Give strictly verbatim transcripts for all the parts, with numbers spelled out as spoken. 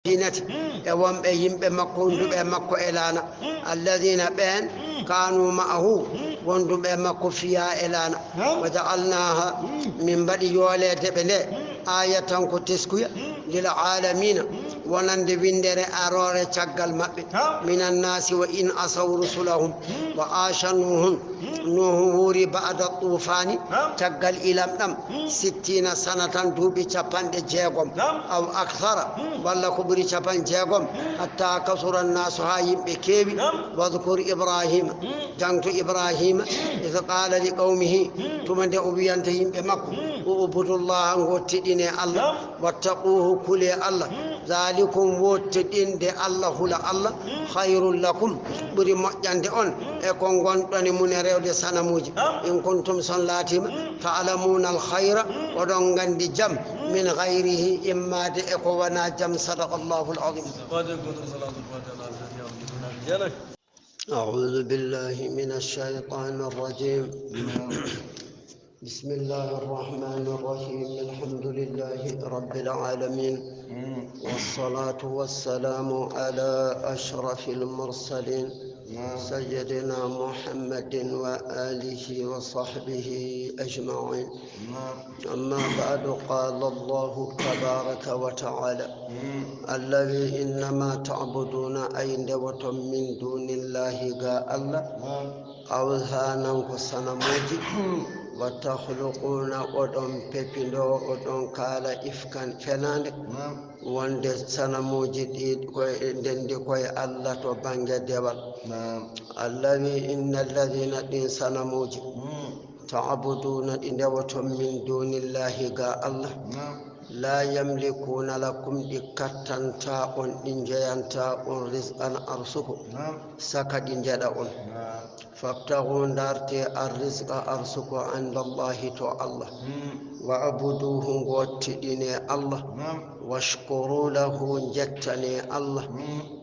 Madinati, e wonɓe yimɓe makko wonduɓe e makko e laana. Alladina ɓeen kanu ma'ahu, wonduɓe e makko fiya e laana. Wa ja'alnaha, min mbaɗi yooleede ɓe nde, ayatan ko teskuya, lil alamina, wonande winndere aroore caggal maɓɓe. Minan nasi wa in asaw rusulahum, wa asha Nuhun, Nuhu wuuri ba'da tuufaani, caggal ilam ɗam, sittina sanatan, duuɓi capanɗe jeegom, aw akthara, walla ko ɓuri capan jeegom, hatta kasura nnasu, haa yimɓe keewi. Wadkur Ibrahima, jangto Ibrahima, id qala li qawmihi, tuma nde o wiyanta yimɓe makko, ubudu llaha, ngottiɗine Allah, wattaquhu, kule Allah, dalikum, wottiɗinde Allah, hula Allah, khayrun lakum, ɓuri moƴƴande on e ko ngonɗon e mum e rewde sanamuuji. In kuntum, son laatima, ta'lamuna al khayra, oɗon nganndi jam, min ghayrihi, immaade e ko wonaa jam. Sadaqa llahu al azim. أعوذ بالله من الشيطان الرجيم. بسم الله الرحمن الرحيم. الحمد لله رب العالمين. والصلاة والسلام على أشرف المرسلين. سيدنا محمد وآله وصحبه أجمعين. أما بعد، قال الله تبارك وتعالى: الذي إنما تعبدون، ay ndewoton, من دون الله, ga Allah, awthanan, ko sanamuuji, wa takhluquna, oɗon pepindoo, oɗon kaala, ifkan, fenaande, wonde sanamuuji ɗi koye, ndenndi koye Allah to bannge dewal. Allazi, inna alladhina, ɗin sanamuuji, ta'buduna, ɗi ndewoton, min dunillahi, ga Allah, la yamlikuna lakum, ɗi kattantaa on, ɗi njeyantaa on, rizqan, arsuku, saka ɗi njeɗa on. Fabtagu, ndaarte, arrizqa, arsuku, inda Allahi, to Allah. Wa abuduhu, ngottiɗine Allah. Washkuru lahu, njettane Allah.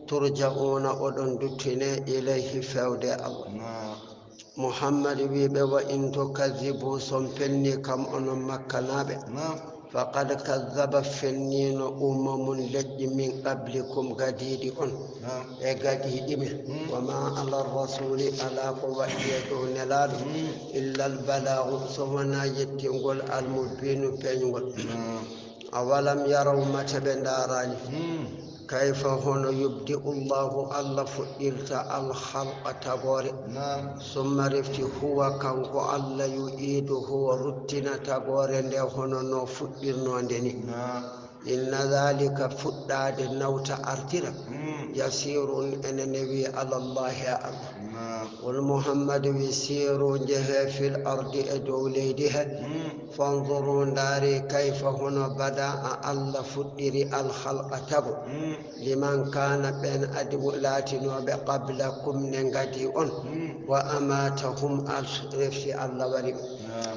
Turja'una, oɗon duttine, ilayhi, fewde Allah. Muhammad wi ɓe, wa in tukadhibu, son penni kam onon Makkanaaɓe, faqad kadhaba, fenniino, umamun, leƴƴi, min qablikum, gadiiɗi on, e gadiiɗi men. Wa ma ala rasuli, alaa ko waɗi e dow Nelaaɗo, illa al balaagu, so wonaa yettingol, al mubiinu, peeñngol. Awalam yaraw, mate ɓe ndaaraani, kayfa, hono, yubdi'u Allahu, Allah fuɗɗirta, al khalqa, tagoore, summa, refti, huwa, kanko Allah, yu'iiduhu, o ruttina tagoore nde hono no fuɗɗirnoo nde ni. Inna dhalika, fuɗɗaade nawta artira, yasirun, ene newi, ala Allahi, e Allah. Qul, Muhammad wi, siru, njehe, fil ardi, e dow leydi he, fanzuru, ndaari, kayfa, hono, bada'a, Allah fuɗɗiri, al khalqa, tago, liman kana, ɓen adi, laatinooɓe, qablakum, ne gadi on, wa amatahum, al, refti Allah wari ɓe.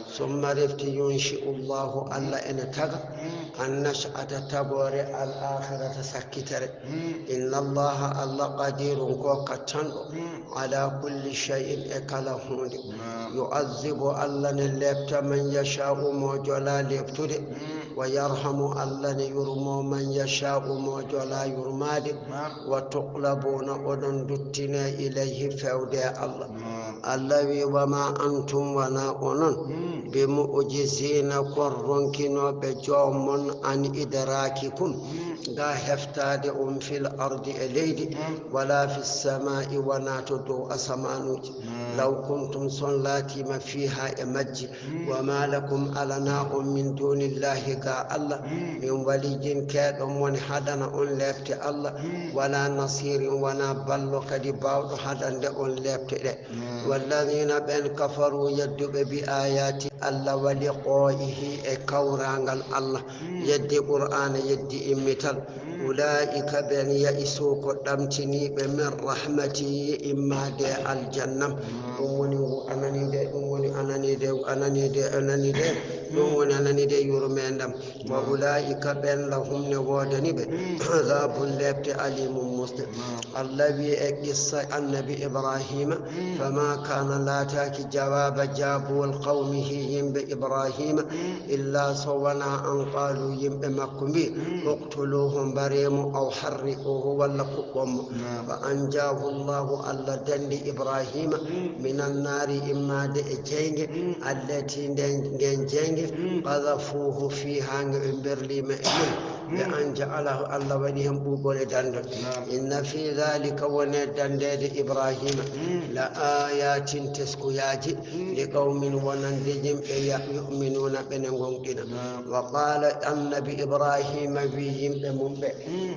Summa, refti, yunshi'u Allahu, Allah ene taga, an nash'ata, tagoore, al akhirata, sakkitere. Inna Allaha, Allah, qadirun, ko kattanɗo, ala kulli shay'in, e kala huunde. Yu'adhibu, Allah ne leepta, man yasha'u, mo jola leeptude, wa yarhamu, Allah ne yurmo, man yasha'u, mo jola yurmaade. Wa tuqlabuna, oɗon duttine, ilayhi, fewde e Allah. Allah wi, wa ma antum, wona onon, bi mu'jizina, kon ronkinooɓe joom mon, an idrakikum, ga heftaade on, fil ardi, e leydi, wala fis sama'i, wona to dow asamaanuuji. Law kuntum, son laatima, fiha, e majji, wa ma lakum, alana on, min dunillahi, ga Allah, min waliyyin, keeɗo mon haɗana on leepte Allah, wala nasirin, wona ballo kadi baawɗo haɗande on leepte ɗe. Walladhina, ɓen, kafaru, yedduɓe, bi ayati, Allah, wa liqa'ihi, e kawraangal Allah, yeddi Qur'aana, yeddi immital. Ula'ika, ɓen, ya'isu, ko ɗamtiniiɓe, min rahmati, immaade aljannam. Ɗum woni ngu anani de, ɗum woni anani de, anani de, anani de. Ɗum woni anani de yurmeendam. Wa ulaa'ika ɓen lahum ne woodani ɓe. Adabun lepte alimun musde. Allah wi e qissa annabi Ibrahima. Fama kana laataaki jawaaba jaabuwol qawmihi yimɓe Ibrahima. Illa so wona an qaalu yimɓe makko mbi. Uqtuluhu mbareemo aw harriquhu walla kuɓɓon mo. Fa anjaahu Allahu Allah dandi Ibrahima. Minan naari immaade e jeynge. Allati nden ngen jeynge. Qadafuhu fiha nge ɓe mberlima e mun. Be an ja'alahu Allah waɗi hen ɓuuɓol e dandol. Inna fi dhalika wone dandeede Ibrahima. La ayatin teskuyaaji. Li qawmin wonande yimɓe ya yu'minuna ɓene ngonɗina. Wa qala annabi Ibrahima wi yimɓe mum ɓe.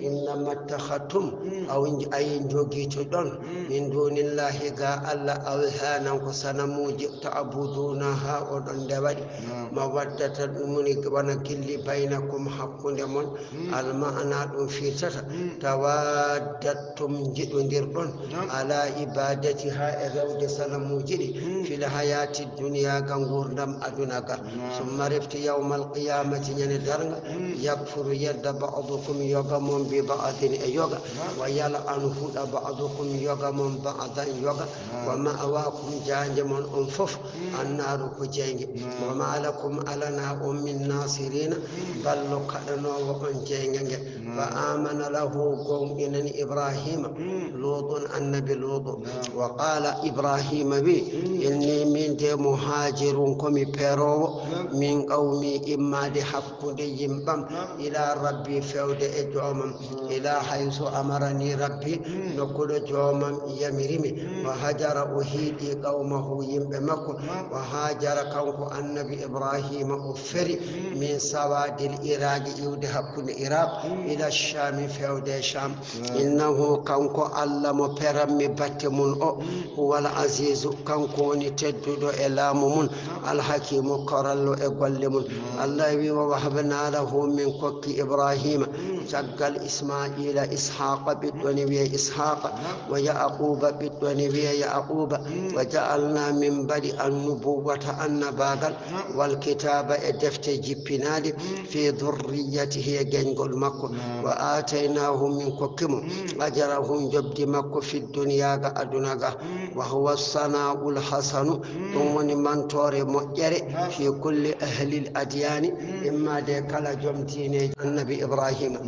Innama ittakhadhtum aw ayi jogitoɗon. Min dunillahi ga Allah awthanan ko sanamuuji ta'budunaha oɗon ndewaɗi. Mawaddatan ɗum woni wona gilli baynakum hakkunde mon. Alma'ana ɗum firtata tawaddattum jiɗodirɗon ala ibadatiha e rewde sanamuuji ɗi fil hayati duniya ga ngurdam aduna ga. Summa refti yawmal qiyamati ñande darnga yakfuru yedda ba'dukum yoga mon bi ba'din e yoga. Wa yal'anu huɗa ba'dukum yoga mon ba'dan yoga. Wa ma'wakum jaanje mon on fof annaaru ko jeynge. Wa ma lakum alana on min nasirina ballo kaɗanoowo on jeynge nge. Fa amana lahu gomɗinani Ibrahima Lutun annabi Lutu. Wa qala Ibrahima wi inni min de muhajirun komi peroowo min qawmi immaade hakkunde yimɓam ila rabbi fewde e joomam. Ila haysu amarani rabbi nokkuɗo joomam yamirimi. Wa hajara o hiiɗi qawmahu yimɓe makko. Wa hajara kanko annabi Ibrahima o feri min sawadil iraqi iwde hakkunde iraq ila shami fewde sham. Innahu kanko Allah mo peranmi batte mun o huwal azizu kanko woni tedduɗo e laamu mun. Alhakimu korallo e golle mun. Allah wi wa wahabna lahu min kokki Ibrahima caggal Ismaila Ishaqa ɓiɗɗo ne wiye Ishaqa wa Yaquba ɓiɗɗo ne wiye Yaquba. Wa ja'alna min mbaɗi annubuwata annabagal wal kitaba e defte jippinaɗe fi dhurriyatihi e geñgol makko. Wa ataynahu min kokki mo ajrahum jobdi makko fi duniya ga aduna ga. Wa huwa sana'ul hasanu ɗum woni mantore moƴƴere fi kulli ahlil adiyani immaade kala joom diineeji annabi Ibrahima.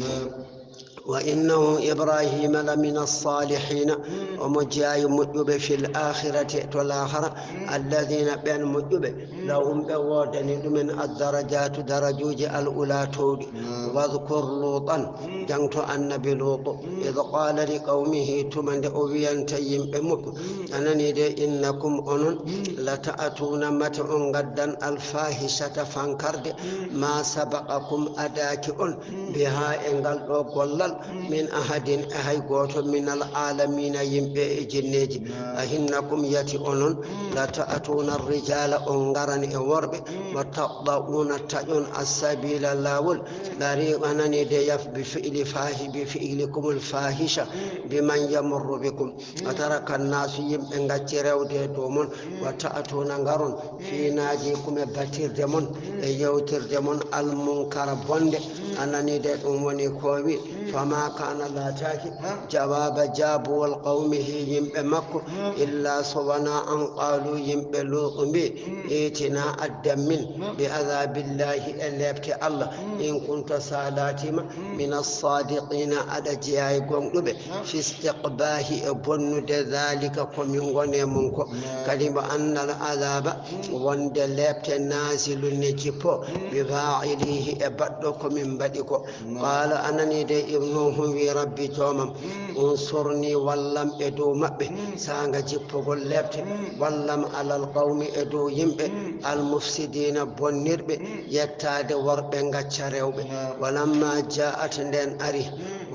Wa innahu Ibrahima la min assalihina omo jeeyi moƴƴuɓe fil akhirati to lahara. Alladhina ɓen moƴƴuɓe lahum ɓe woodani ɗumen addarajatu darajuuji al ula towɗi. Wadhkur lutan jangto annabi lutu id qala li qawmihi tuma nde o wiyanta yimɓe mukko anani de innakum onon la ta'atuna mate on gaddan alfahishata fankarde ma sabaqakum adaki on biha e ngal ɗo gollal min ahadin e hay gooto minal alamina yimɓe e jinneeji. A hinnakum yati onon la ta'atuna rijala on ngarani e worɓe wa taqda'una taƴon assabila laawol. Ɗariiqa nani de yaf bi fi'li fahi bi fi'likumul fahisha biman yamurru bikum. A tara kannasu yimɓe ngacci rewde e dow mon wa ta'atuna ngaron fi najikum e batirde mon e yewtirde mon almunkara bonde. Anani de ɗum woni kowi fama kana laataki jawaba jaabuwol qawmihi yimɓe makko illa so wona an qalu yimɓe lutu mbi itina addan min bi adabillahi e lepte Allah in kunta sa laatima min assadiqina aɗa jeeya e gonɗuɓe fi istiqbahi e bonnude dhalika ko min ngone mum ko kadi mo annal adaba wonde lepte nazilu ne jippo bi fa'ilihi e baɗɗo ko min mbaɗi ko. Qala anani de ibnuhu wi rabbi joomam unsurni wallam e dow maɓɓe sanga jippogol lepte wallam alal qawmi e dow yimɓe almufsidina bonnirɓe yettade worɓe gacca rewɓe. Walamma ja'at nden ari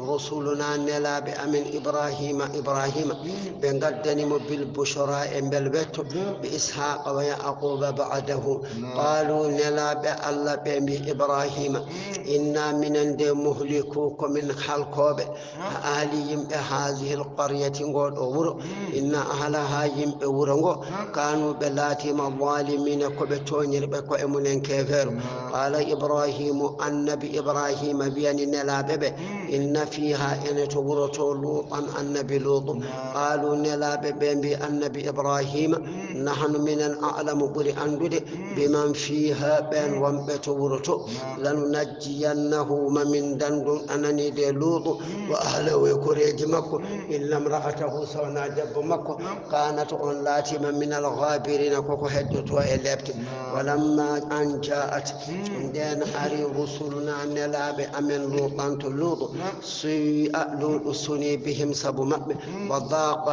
رسلنا nelaaɓe amen إبراهيم إبراهيم ɓe ngaddani mo بالبشرى e mbelwetto بإسحاق ويعقوب بعده قالوا nelaaɓe Allah ɓe mbi إبراهيم إنا minen de مهلكو ko min halkooɓe أهل yimɓe هذه القرية ngoo ɗoo wuro إن أهلها yimɓe wuro ngoo كانوا ɓe laatiima ظالمين ko ɓe tooñirɓe koye mumen keefeeru قال إبراهيم annabi إبراهيم wiyani nelaaɓe ɓe إن فيها ene to wuro to لوطا annabi Luutu قالوا nelaaɓe ɓe mbi annabi إبراهيم نحن minen أعلم ɓuri anndude بمن فيها ɓeen wonɓe to wuro to لننجينه ma min dandu anani de Luutu وأهله e koreeji makko إلا امرأته so wonaa debbo makko كانت on laatiima من الغابرين ko ko heddotoo e leepte ولما أن جاءت ndeen ari رسلنا nelaaɓe amen لوطا to Luutu سيء Luutu suni بهم sabu maɓɓe وضاق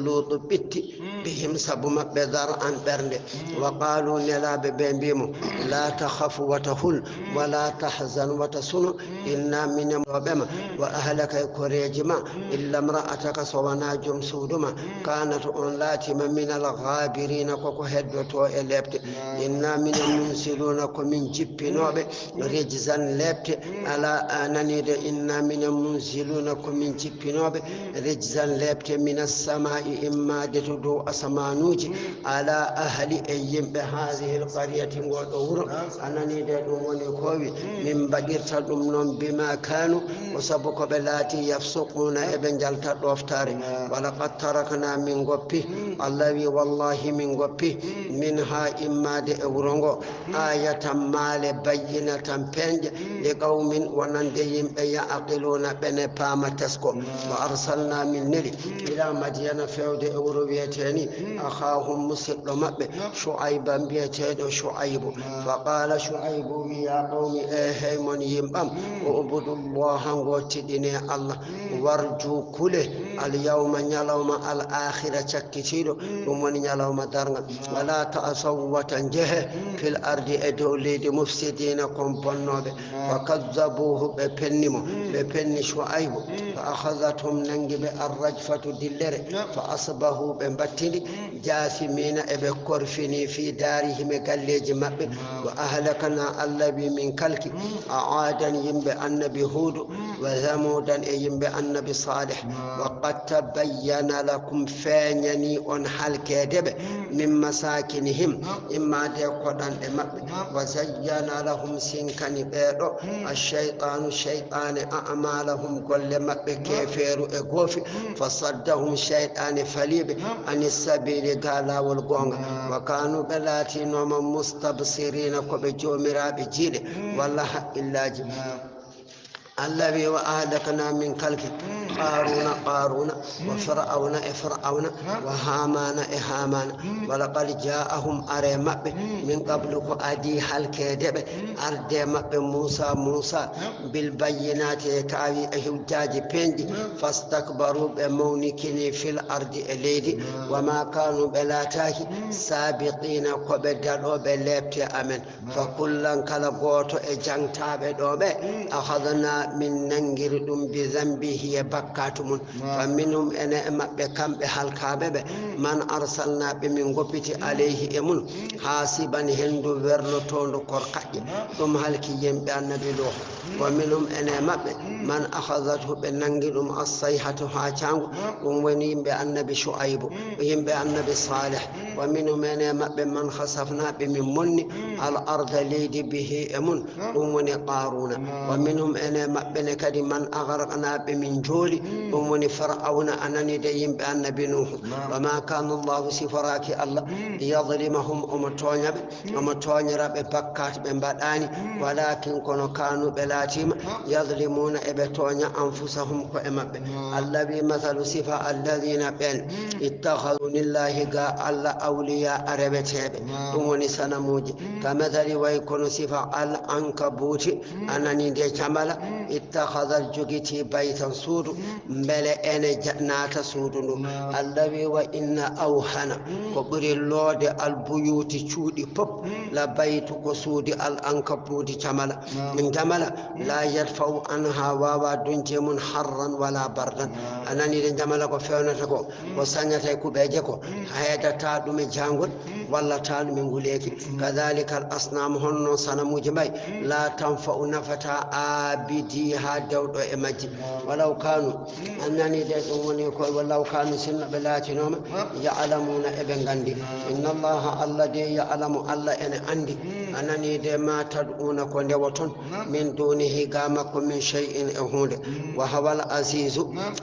Luutu ɓitti بهم sabu maɓɓe ذرعا ɓernde وقالوا nelaaɓe ɓe mbi mo لا تخف wata hul ولا تحزن wata sunu إنا minen ɗooɓe ma وأهلك e koreeji ma إلا امرأتك so wonaa joom suudu ma كانت on laatiima من الغابرين ko ko heddotoo e leepte إنا minen منزلون ko min jippinooɓe رجزا leepte على a nanii de إنا minen منزلون ko min jippinooɓe رجزا leepte من السماء immaade to dow asamaanuuji على أهل e yimɓe هذه القرية ngoo ɗoo wuro a nanii de ɗum woni ko wi min mbaɗirta ɗum noon بما كانوا ko sabu ko ɓe laati يفسقون eɓe njalta ɗooftaare ولقد تركنا min ngoppi Allah wi wallahi min ngoppi منها immaade e wuro ngoo آية maale بينة peeñɗe لقوم wonande yimɓe يعقلون ɓene paama tesko وأرسلنا min neli إلى مدين feewde e wuro wiyetee ni أخاهم musidɗo maɓɓe شعيبا mbiyeteeɗo Shu'aybu فقال شعيب wi يا قوم e hey mon yimɓam اعبدوا الله ngootiɗinee Allah وارجوا kule اليوم ñalawma الآخر cakkitiiɗo ɗum woni ñalawma darngal ولا تعثوا wata njehe في الأرض e dow leydi مفسدين kon bonnooɓe فكذبوه ɓe penni mo ɓe penni Shu'aybu فأخذتهم nanngi ɓe الرجفة dillere فأصبحوا ɓe mbattidi جاثمين eɓe korfini في دارهم e galleeji maɓɓe وأهلكنا Allah wi min kalki عادا yimɓe annabi Huudu وثمودا e yimɓe annabi Saalih وقد تبين لكم feeñani on halkeede ɓe من مساكنهم immaade koɗanɗe maɓɓe وزين لهم sinkani ɓeeɗo الشيطان seyɗaane أعمالهم golle maɓɓe keefeeru e goofi فصدهم seyɗaane faliiɓe عن السبيل ga laawol goonga وكانوا ɓe laatinooma مستبصرين ko ɓe joomiraaɓe jiiɗe walla haqqillaaji Allah wi وأهلكنا min kalki قارون Qaaruuna وفرعون e Fir'awna وهامان e Haamaana ولقد جاءهم are maɓɓe من قبل ko adii halkeede ɓe arde maɓɓe Muusa Muusa بالبينات e kaawi e hujjaaji peeñɗi فاستكبروا ɓe mawnikini في الأرض e leydi وما كانوا ɓe laataaki سابقين ko ɓe daɗooɓe leepte amen فكلا kala gooto e jaŋtaaɓe ɗoo ɓe أخذنا min nanngiri ɗum بذنبه e bakkaatu mum فمنهم ene e maɓɓe kamɓe halkaaɓe ɓe من أرسلنا ɓe min ngoppiti عليه e mum حاصبا henndu werlotoondu korkaƴƴe ɗum halki yimɓe annabi Nuuhu ومنهم ene e maɓɓe من أخذته ɓe nanngi ɗum الصيحة haacaangu ɗum woni yimɓe annabi Shu'aybu yimɓe annabi Saalih ومنهم ene e maɓɓe من خسفنا ɓe min monni الأرض leydi به e mum ɗum woni Qaaruuna ومنهم ene e maɓɓe ne kadi من أغرقنا ɓe min njooli ɗum woni Fir'awna a nanii de yimɓe annabi Nuuhu وما كان الله siforaaki Allah ليظلمهم omo tooña ɓe omo tooñira ɓe bakkaat ɓe mbaɗaani ولكن kono كانوا ɓe laatiima يظلمون eɓe tooña أنفسهم koye maɓɓe Allah wi مثل sifa الذين ɓeen اتخذوا من دون الله ga Allah أولياء reweteeɓe ɗum woni sanamuuji كمثل way kono sifa العنكبوت a nanii de camala اتخذت jogitii بيتا suudu mbele ene ja- naata suudu ndu Allah wi وإن أوهن ko ɓuri loode البيوت cuuɗi pop لبيت ko suudu العنكبوت camala jamala لا يدفع عنها, waawaa duñde mum, حرا ولا بردا. A nanii de, jamala ko feewnata ko, ko sañata e kuɓeeje ko, heedata ɗum e jaangol, walla taa ɗum e nguleeki. كذلك الأصنام, hono noon sanamuuji mbayi, لا تنفع, nafataa, عابديها, dewɗo e majji. ولو كانوا, a nanii de, ɗum woni ko, ولو كانوا, sinno ɓe laatinooma, يعلمون, eɓe nganndi. إن الله, Allah de, يعلم, Allah ene anndi. A nanii de, ما تدعون, ko ndewoton, من دونه, ga makko, من شيء, e huunde. وهو العزيز,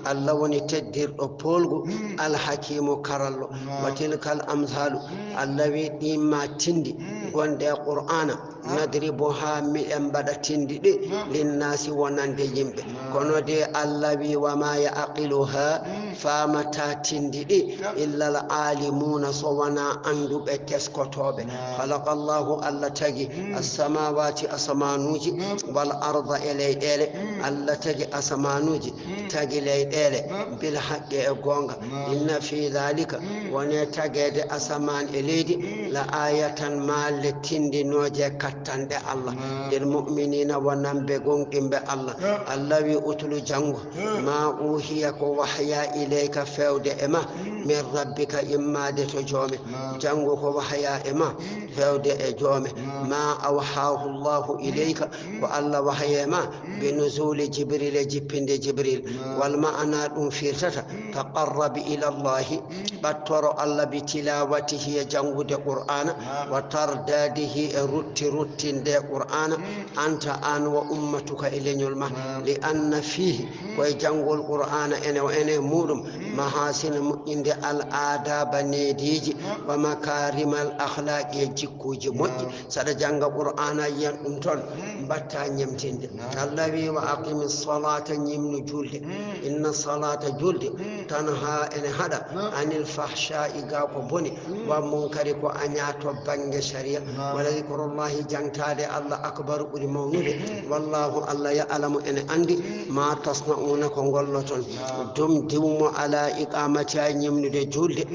Allah woni teddirɗo poolgu, الحكيم, karallo. وتلك الأمثال, Allah wi, ɗiin maa tinndi, gonɗi e Qur'aana, نضربها, miɗen mbaɗa tinndi ɗi, للناس, wonande yimɓe. Kono de, Allah wi, وما يعقلها, faamataa tinndi ɗi, إلا العالمون, so wonaa annduɓe teskotooɓe. خلق الله, Allah tagi, السماوات, asamaanuuji, والأرض, e leyɗeele. Allah tagi asamaanuuji, tagi leyɗeele, بالحق, e goonga. إن في ذلك, wonii tageede asamaan e leydi, لآية, maalle tinndinooje kattanɗe Allah, للمؤمنين, wonanɓe gomɗinɓe Allah. Allah wi, اتل, janngu, ما أوحي, ko wahyaa, إليك, feewde e ma, من ربك, immaade to Joome. Janngu ko wahyaa e ma, feewde e Joome. ما أوحاه الله إليك, ko Allah wahyi e ma, بنزول جبريل, jippinde Jibril. والمعنى, ɗum firtata, تقرب إلى الله, ɓattoro Allah, بتلاوته, e janngude Qur'aana, وترداده, e rutti ruttinde Qur'aana, أنت, aan, وأمتك, e leñol ma. لأن فيه, ko e janngol Qur'aana ene, ene e muuɗum, محاسن, moƴƴinde, الآداب, neediiji, ومكارم الأخلاق, e jikkuuji moƴƴi. Saɗa jannga Qur'aana, a yiyan ɗum toon, mbaɗtaa ñemtinde. Allah wi, وأقم الصلاة, ñimnu juulde. إن الصلاة, juulde, تنهى, ene haɗa, عن الفحشاء, ga ko boni, والمنكر, ko añaa to bannge sariya. ولذكر الله, jaŋtaade Allah, أكبر, ɓuri mawnude. والله, Allah, يعلم, ene anndi, ما تصنعون, ko ngolloton. دم, diwmo, على إقامتها, ñimnude juulde,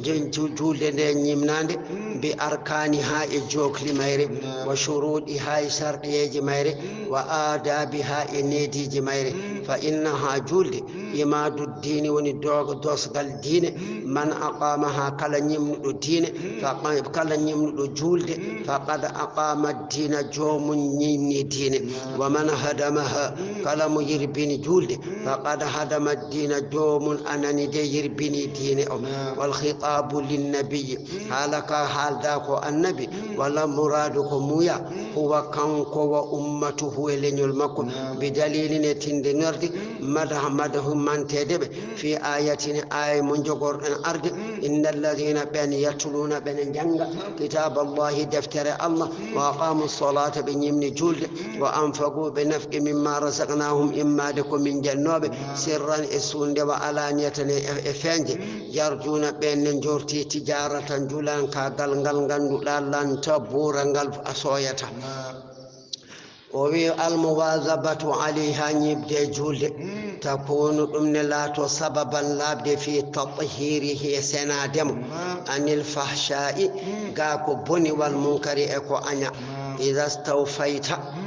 ju-, juulde nde ñimnaande, بأركانها, e jookli mayre, وشروطها, e sarɗiyeeji mayre, وآدابها, e neediiji mayre. فإنها, juulde, عماد الدين, woni doog-, doosgal diine. من أقامها, kala ñimnuɗo diine, فق-, kala ñimnuɗo juulde, فقد أقام الدين, joomum ñimni diine. ومن هدمها, kala mo yirbini juulde, فقد هدم الدين, joomum anani de yirbini diine o. والخطاب للنبي, haala ka haalda ko annabi, والمراد, ko muuya, هو, kanko, وأمته, e leñol makko. بدليل, e tinndinorde, مدح, مدح, manteede ɓe, في آية, aaya mo njogorɗen arde, إن الذين, ɓeen, يتلون, ɓene njannga, كتاب الله, deftere Allah, وأقاموا الصلاة, ɓe ñimni juulde, وأنفقوا, ɓe nafqi, مما رزقناهم, immaade ko min njannoo ɓe, سرا, e suuɗnde, وعلانية, e, e feeñde. يرجون, ɓeen ne njorti, تجارة, njulankaagal ngal ngannduɗaa, لن تبور, ngal a sooyataa. O wi, المواظبة عليها, ñiiɓde e juulde, تكون, ɗum ne laato, سببا, laaɓde, في تطهيره, e senaade mo, عن الفحشاء, ga ko boni, والمنكر, e ko añaa. إذا استوفيت,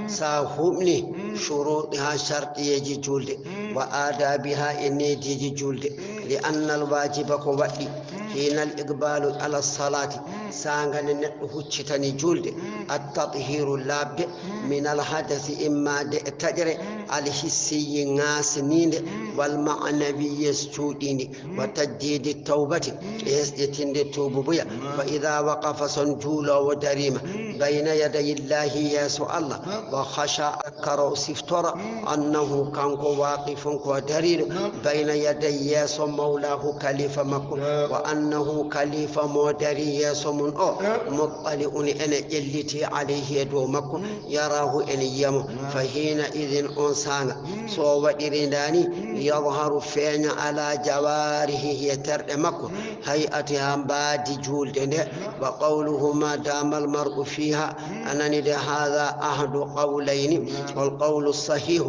so a huuɓni, شروطها, sarɗiyeeji juulde, وآدابها, e neediiji juulde. لأن الواجب, ko waɗɗii, حين الإقبال على الصلاة, saanga nde neɗɗo huccitani juulde, التطهير, laaɓde, من الحدث, immaade e taƴre, الحسي, ŋaasniinde, والمعنوي, cuuɗiinde, وتجديد التوبة, e hesɗitinde tuububuya. فإذا وقف, so juuloowo dariima, بين يدي الله, yeeso Allah, وخشع, karo siftora, أنه, kanko, واقف, ko dariiɗo, بين يدي, yeeso, مولاه, kalifa makko, وأنه, kalifa mo darii yeeso mum o, مطلع, ene ƴelliti, عليه, e dow makko, يراه, ene yiya mo. فحينئذ, on saanga, so o waɗiri ndaa ni, يظهر, feeña, على جوارحه, e terɗe makko, هيئتها, mbaadi juulde nde, وقوله, ما دام المرء فيها, a nanii de, هذا أحد قولين, والقول الصحيح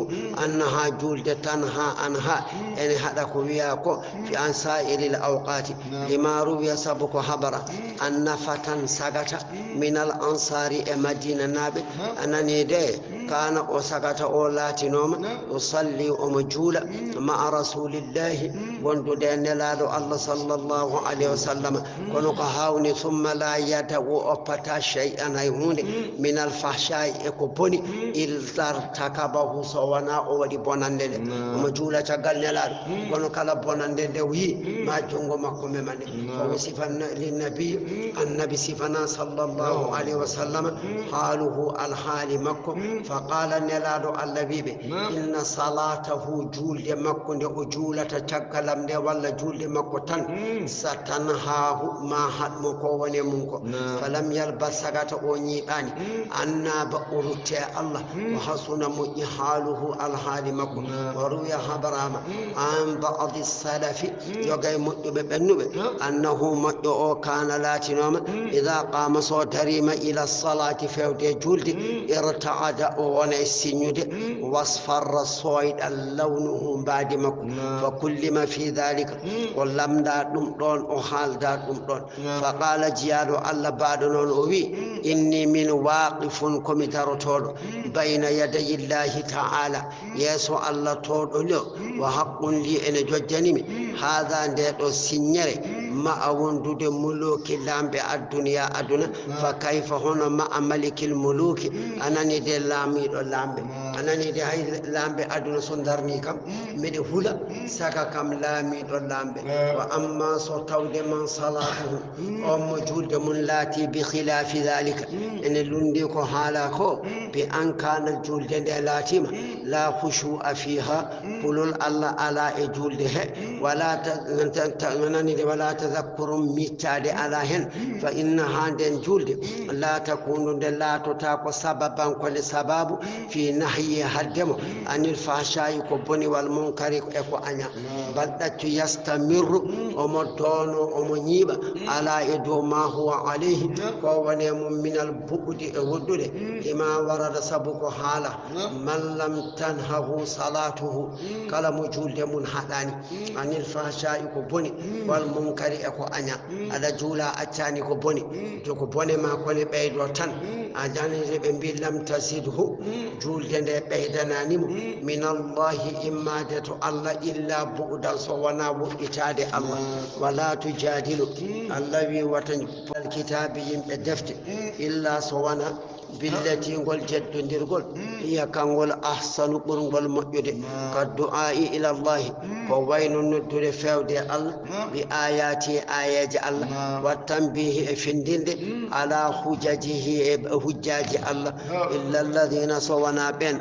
أنها, juulde, تنهى عنها, ene haɗa ko wiyaa ko, في, عن سائر الأوقات, لما روي, sabu ko habara, أن فتى, sagata, من الأنصار, e Madiinanaaɓe, a nanii de, Kana o sagata o laatinooma, usalli omo juula, ma'a rasulillahi, wondude e nelaaɗo Allah sallallahu alayhi wa sallam. Kono ko hawni, summa la yada'u, o oppata shay'an hay huunde, min al fahsha'i e ko boni, illa irtakabahu so wonaa o waɗi bonannde nde. Omo juula caggal nelaaɗo. Kono kala bonannde nde o yii, ma junngo makko mema nde. Fa wusifa na-, linnabi, annabi sifana sallallahu alayhi wa sallam, haaluhu, alhaali makko. Fa qaala, nelaaɗo Allah wii ɓe, inna salatahu, juulde makko nde o juulata caggal am nde, walla juulde makko tan, sa tanhahu, ma haɗ mo ko woni e mum ko. Falam yalbas, sagata o ñiiɓaani, an naaba o rutte e Allah, wa hasuna, moƴƴi, haaluhu, alhaali makko. Wa ruwiya, haɓaraama, an ba'di salafi, yoga e moƴƴuɓe ɓennuɓe, annahu, moƴƴo o, kana, laatinooma, ida qaama, so dariima, ila salaati, fewde e juulde, irta'ada, o wona e siññude, wasfarra, sooyɗa, lawnuhu, mbaadi makko. Fa kullima fi dhalika, o lamnda ɗum ɗon, o haalda ɗum ɗon. Fa qaala, jiyaaɗo Allah baaɗo noon o wii, inni, min, waqifun, ko mi darotooɗo, bayna yadayi llahi ta'ala, yeeso Allah towɗo nde o, wa haqqun li, ene jojjani mi, haada, nde ɗo siññere, ma'a, wondude, muluki, laamɓe, adduniya, aduna, fa kayfa, hono, ma'a malikil muluki, a nani de, laamiiɗo laamɓe, a nani de, hay laamɓe aduna so darni kam, miɗe hula, saka kam laamiiɗo laamɓe. Wa amma, so tawde, man salatuhu, on mo juulde mum laati, bi khilafi dhalika, ene lundi ko haala ko, bi an kana, juulde nde laatiima, la khushu'a fiha, kulol Allah alaa e juulde he, wala ta-, ta-, ta-, nani de, wala tadhakkurun, miccaade alaa hen, fa innaha, nden juulde, la takunu, nde laatotaako, sababan, ko nde sababu, fi nahyi, hadde mo, anil fahsha'i, ko boni, wal munkari, e ko aña. Bal, ɗaccu, yastamirru, omo doono, omo ñiiɓa, ala, e dow, ma huwa alayhi, ko woni e mum, minal bu'di, e woɗɗude, lima warada, sabu ko haala, man lam tanhahu salatuhu, kala mo juulde mum haɗaani, anil fahsha'i, ko boni, wal munkari, e ko aña. Aɗa juula, accaani ko boni, to ko bone ma kone ɓeydo tan. A janani de ɓe mbi, lam tazidhu, juulde nde ɓeydanani mo, min Allahi, immaade to Allah, illa bu'dan, so wona woɗɗitaade Allah. Wala tujadilu, Allah wi, wata alkitabi, yimɓe defte, illa, so wona billati, ngol jeddondirgol, hiya, kangol, ahsanu, ɓurngol moƴƴude. Ka du'a'i ila Allahi, ko wayno noddude fewde e Allah, bi ayati, e ayeeje Allah, wa tanbihi, e findinde, ala hujajihi, e hujjaji Allah, illa alladhina, so wona ɓen,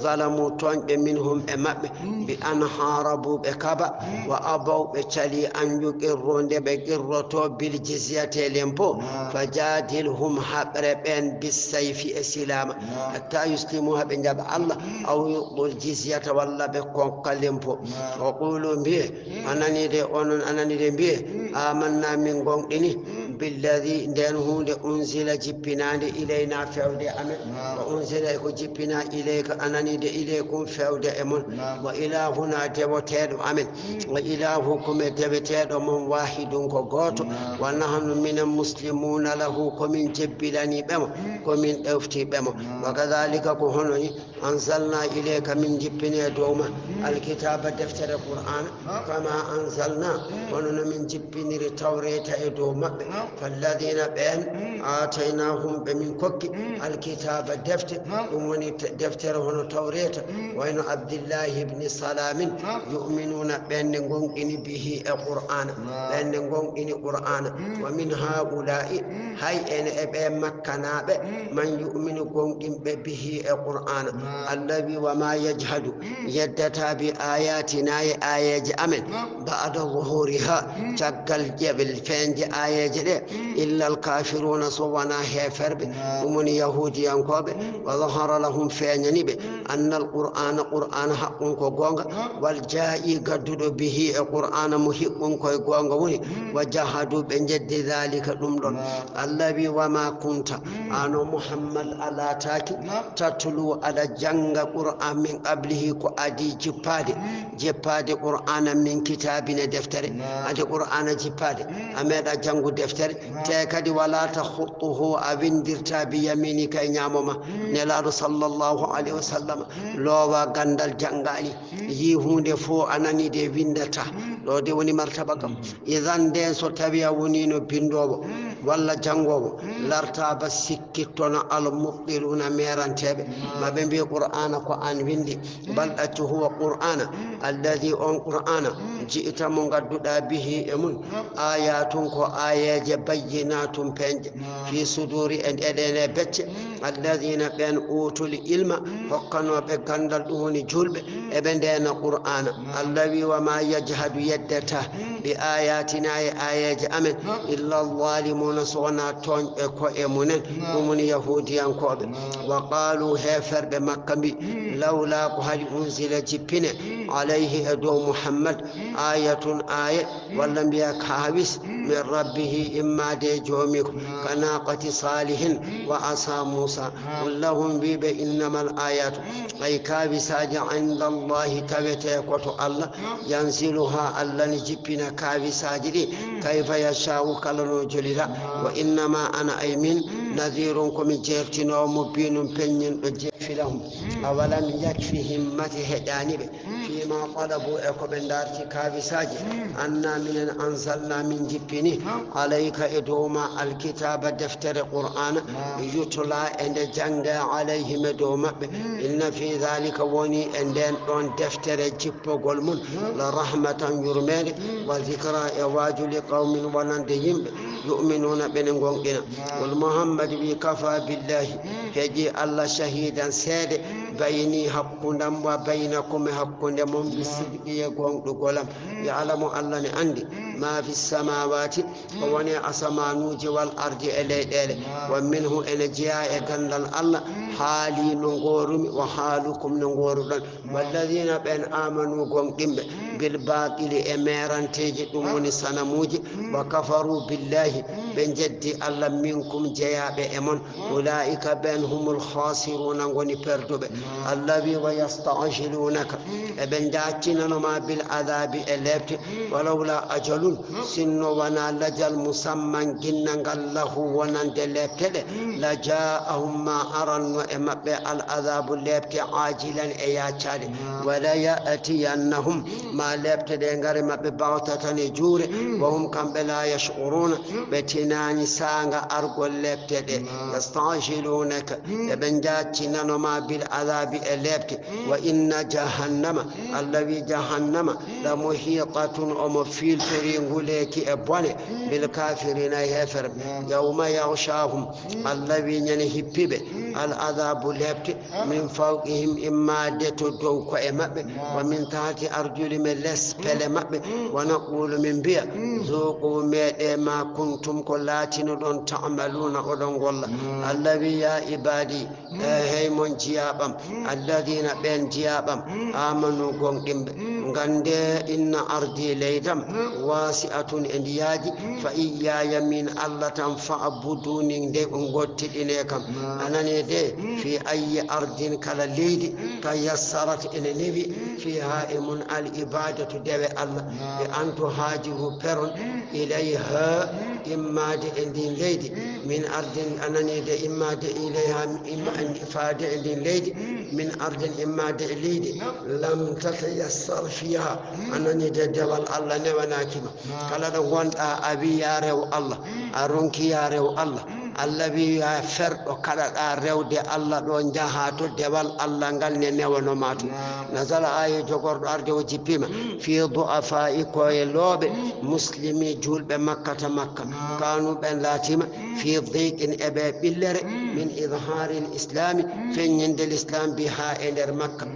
zalamu, tooñɓe, minhum, e maɓɓe, bi an harabu, ɓe kaba, wa abaw, ɓe cali, an yuqirru, nde ɓe qirroto, bil jizyati, e lempo, fa jadilhum, haɓre ɓen, bis sayfi, e silama, hatta yuslimu, haa ɓe njaɓa Allah, aw yuqtul jizyata, walla ɓe kokka lempo. Wa qulu, mbiye, a nani de, onon a nani de, mbiye, amanna, min gonɗini, billadi, nden huunde, unzila, jippinaande, ilayna, fewde amen, wa unzila, e ko jippina, ilayka, a nani de, ilaykum, fewde e mon, wa ilahuna, dewoteeɗo amen, wa ilahukum, e deweteeɗo mon, wahidun, ko gooto, wa nahnu, minen, muslimuna lahu, ko min jebbilaniiɓe mo, ko min ɗeftiiɓe mo. Wa kadhalika, ko hono ni, anzalna ilayka, min jippini e dow ma, alkitaba, deftere Qur'ana, kama anzalna, hono no min jippiniri tawreta e dow maɓɓe, falladina, ɓen, ataynahum, ɓe min kokki, alkitaba, defte, ɗum woni te-, deftere hono tawreta, wayno Abdillahi ibni Salamin, yu'minuna, ɓen ne gonɗini, bihi, e Qur'ana, ɓen ne gonɗini Qur'ana, wa min haula'i, hay ene e ɓe Makkanaaɓe, man yu'minu, gonɗinɓe, bihi, e Qur'aana. Allah wi, wa ma yajhadu, yeddata, bi ayatina, e ayeeje amen, ba'da zuhuriha, caggal jeɓel feeñde ayeeje ɗe, illa alkafiruna, so wona heeferɓe, ɗum woni yahuudiyankooɓe, wa zahara lahum, feeñani ɓe, anna alqur'ana, qur'ana, haqqun, ko goonga, wal jaa'i, gadduɗo, bihi, e qur'ana, muhiqqun, ko e goonga woni, wa jahadu, ɓe jeddi, dhalika, ɗum ɗon. Allah wi, wa ma kunta, an o Muhammad, a laataaki, tatlu, aɗa jannga qur'an, min qablihi, ko adii jippaade, jippaade qur'ana, min kitaabin, e deftere, adii qur'ana jippaade, a meeɗa janngu deftere. Te kadi, wala takhutuhu, a windirta bi yaminika e ñaamo ma. Nelaaɗo sallallahu alayhi wa sallam loowa ganndal, janngaali, yii huunde fof, a nani de, winndata. Ɗo de woni martaba kam. Idan nden, so tawi a wonino binndoowo walla janngoowo, lartaba, sikkittono al mubtiluna, meeranteeɓe. Ma ɓe mbi Qur'aana ko aan winndi. Bal ɗaccu, huwa Qur'aana, alladhi, on Qur'aana, ji'ta, mo ngadduɗa, bihi, e mun, ayatun, ko ayeeje, bayyinatun, peeñɗe, fi suduri, e ɗeɗene becce, alladhina, ɓen, utul ilma, hokkanooɓe ganndal, ɗum woni juulɓe, eɓe ndeena Qur'aana. Allah wi, wa ma yajhadu, yeddata, bi ayatina, e ayeeje amen, illa zalimuna, so wonaa tooñɓe ko'e mumen, ɗum woni yahuudiyankooɓe. Wa qalu, heeferɓe Makka mbi, lawla, ko hali, unzila, jippine, alayhi, e dow Muhammad, ayatun, aaye, walla mbiya kaawis, min rabbihi, immaade e joomiiko, ka naqati salihin wa asa Musa. Qul lahum, mbi ɓe, innamal ayatu, ay kaawisaaji, inda Allahi, tawete ko to Allah, yanziluha, Allah ne jippina kaawisaaji ɗi, kayfa yasha'u, kala no jolira. Wa innama ana, ay min, nadhirun, ko mi jeertinoowo, mubinun, peññinɗo, jeefi lahum. Awalam yakfihim, mate heƴaani ɓe, fima talabu, e ko ɓe darti kaawisaaji, anna, minen, anzalna, min jippini, alayka, e dow ma, alkitaba, deftere Qur'aana, yutla, e nde jannge, alayhim, e dow maɓɓe. Inna fi dhalika, woni e nden ɗon deftere jippogol mun, la rahmatan, yurmeende, wa dhikra, e waaju, li qawmin, wonande yimɓe, yu'minuna, ɓe ne gonɗina. Qul, Muhammad wi, kafa billahi, heƴi Allah, shahidan, seede, bayni, hakkundam, wa baynakum, e hakkunde mon, bi sidqi, e gonɗugol am. Ya'lamu, Allah ne anndi, ma fi samawati, ko woni e asamanuuji, wal ardi, e leyɗeele. Wa minhu, ene jeya e ganndal Allah, haali, no ngoorumi, wa haalukum, no ngooruɗon. Walladhina, ɓen, amanu, gonɗinɓe, bil batili, e meeranteeji, ɗum woni sanamuuji, wa kafaru billahi, ɓe jeddi Allah, minkum, jeyaaɓe e mon, ulaika, ɓen, humul khasiruna, ngoni perduɓe. Allah wi, wa yasta'jilunaka, eɓe jaaccinano ma, bil adabi, e leepte, walawla ajalun, sinno wona lajal, musamman, ginnangal, lahu, wonande leepte ɗe, la ja'ahum, ma aranno e maɓɓe, al adabu, leepte, ajilan, e yaacaade, wala ya'tiyannahum, ma leepte ɗe ngare maɓɓe, baghtatan, e juure, wa hum, kamɓe, la yash'uruna, ɓe tinaani saanga argol leepte ɗe. Yasta'jilunaka, eɓe jaaccinano ma, bil adabi, e leepte, wa inna jahannama, Allah wi, jahannama, la muhitatun, omo fiiltori, nguleeki, e bone, bil kafirina, e heeferɓe. Yawma yaghshahum, Allah wi, ñande hippiɓe, al adabu, leepte, min fawqihim, immaade to dow ko'e maɓɓe, wa min tahti arjulihim, e les pele maɓɓe, wa naqulu, min mbiya, dhuqu, meeɗe, ma kuntum, ko laatinoɗon, ta'maluna, oɗon golla. Allah wi, ya ibadi, e hey mon jiyaaɓam, alladhina, ɓen jiyaaɓam, amanu, gonɗinɓe, ngande, inna ardi, leydam, wasi'atun, e ndi yaaji, fa iyyaya, min Allah tan, fa'buduni, nde on ngottiɗine kam. A nani de, fi ayyi ardin, kala leydi, tayassarat, ene newi, fiha, e mun, al ibadatu, dewe Allah, bi an tuhajiru, peron, ilayha, immaade e ndin leydi, min ardin, a nani de, immaade ilayha, imma-, faade e ndin leydi, min ardin, immaade e leydi, lam tatayassar fiha, a nani de, dewal Allah newanaaki ma. Kala ɗo ngonɗa, a wi ya rew Allah, a ronki ya rew Allah, Allah wi ya ferɗo, kaɗaɗa rewde Allah ɗo, njaha to dewal Allah ngal ne newano ma to. Nazala, aya jogorɗo arde o jippima, fi du'afa'i, ko e looɓe, muslimi, juulɓe Makkata Makka, kanu, ɓen laatima, fi diqin, e ɓe ɓillere, min idharil islami, feññinde l'islam, biha, e nder Makka.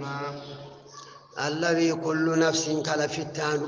Allah wi, kullu nafsin, kala fittaandu,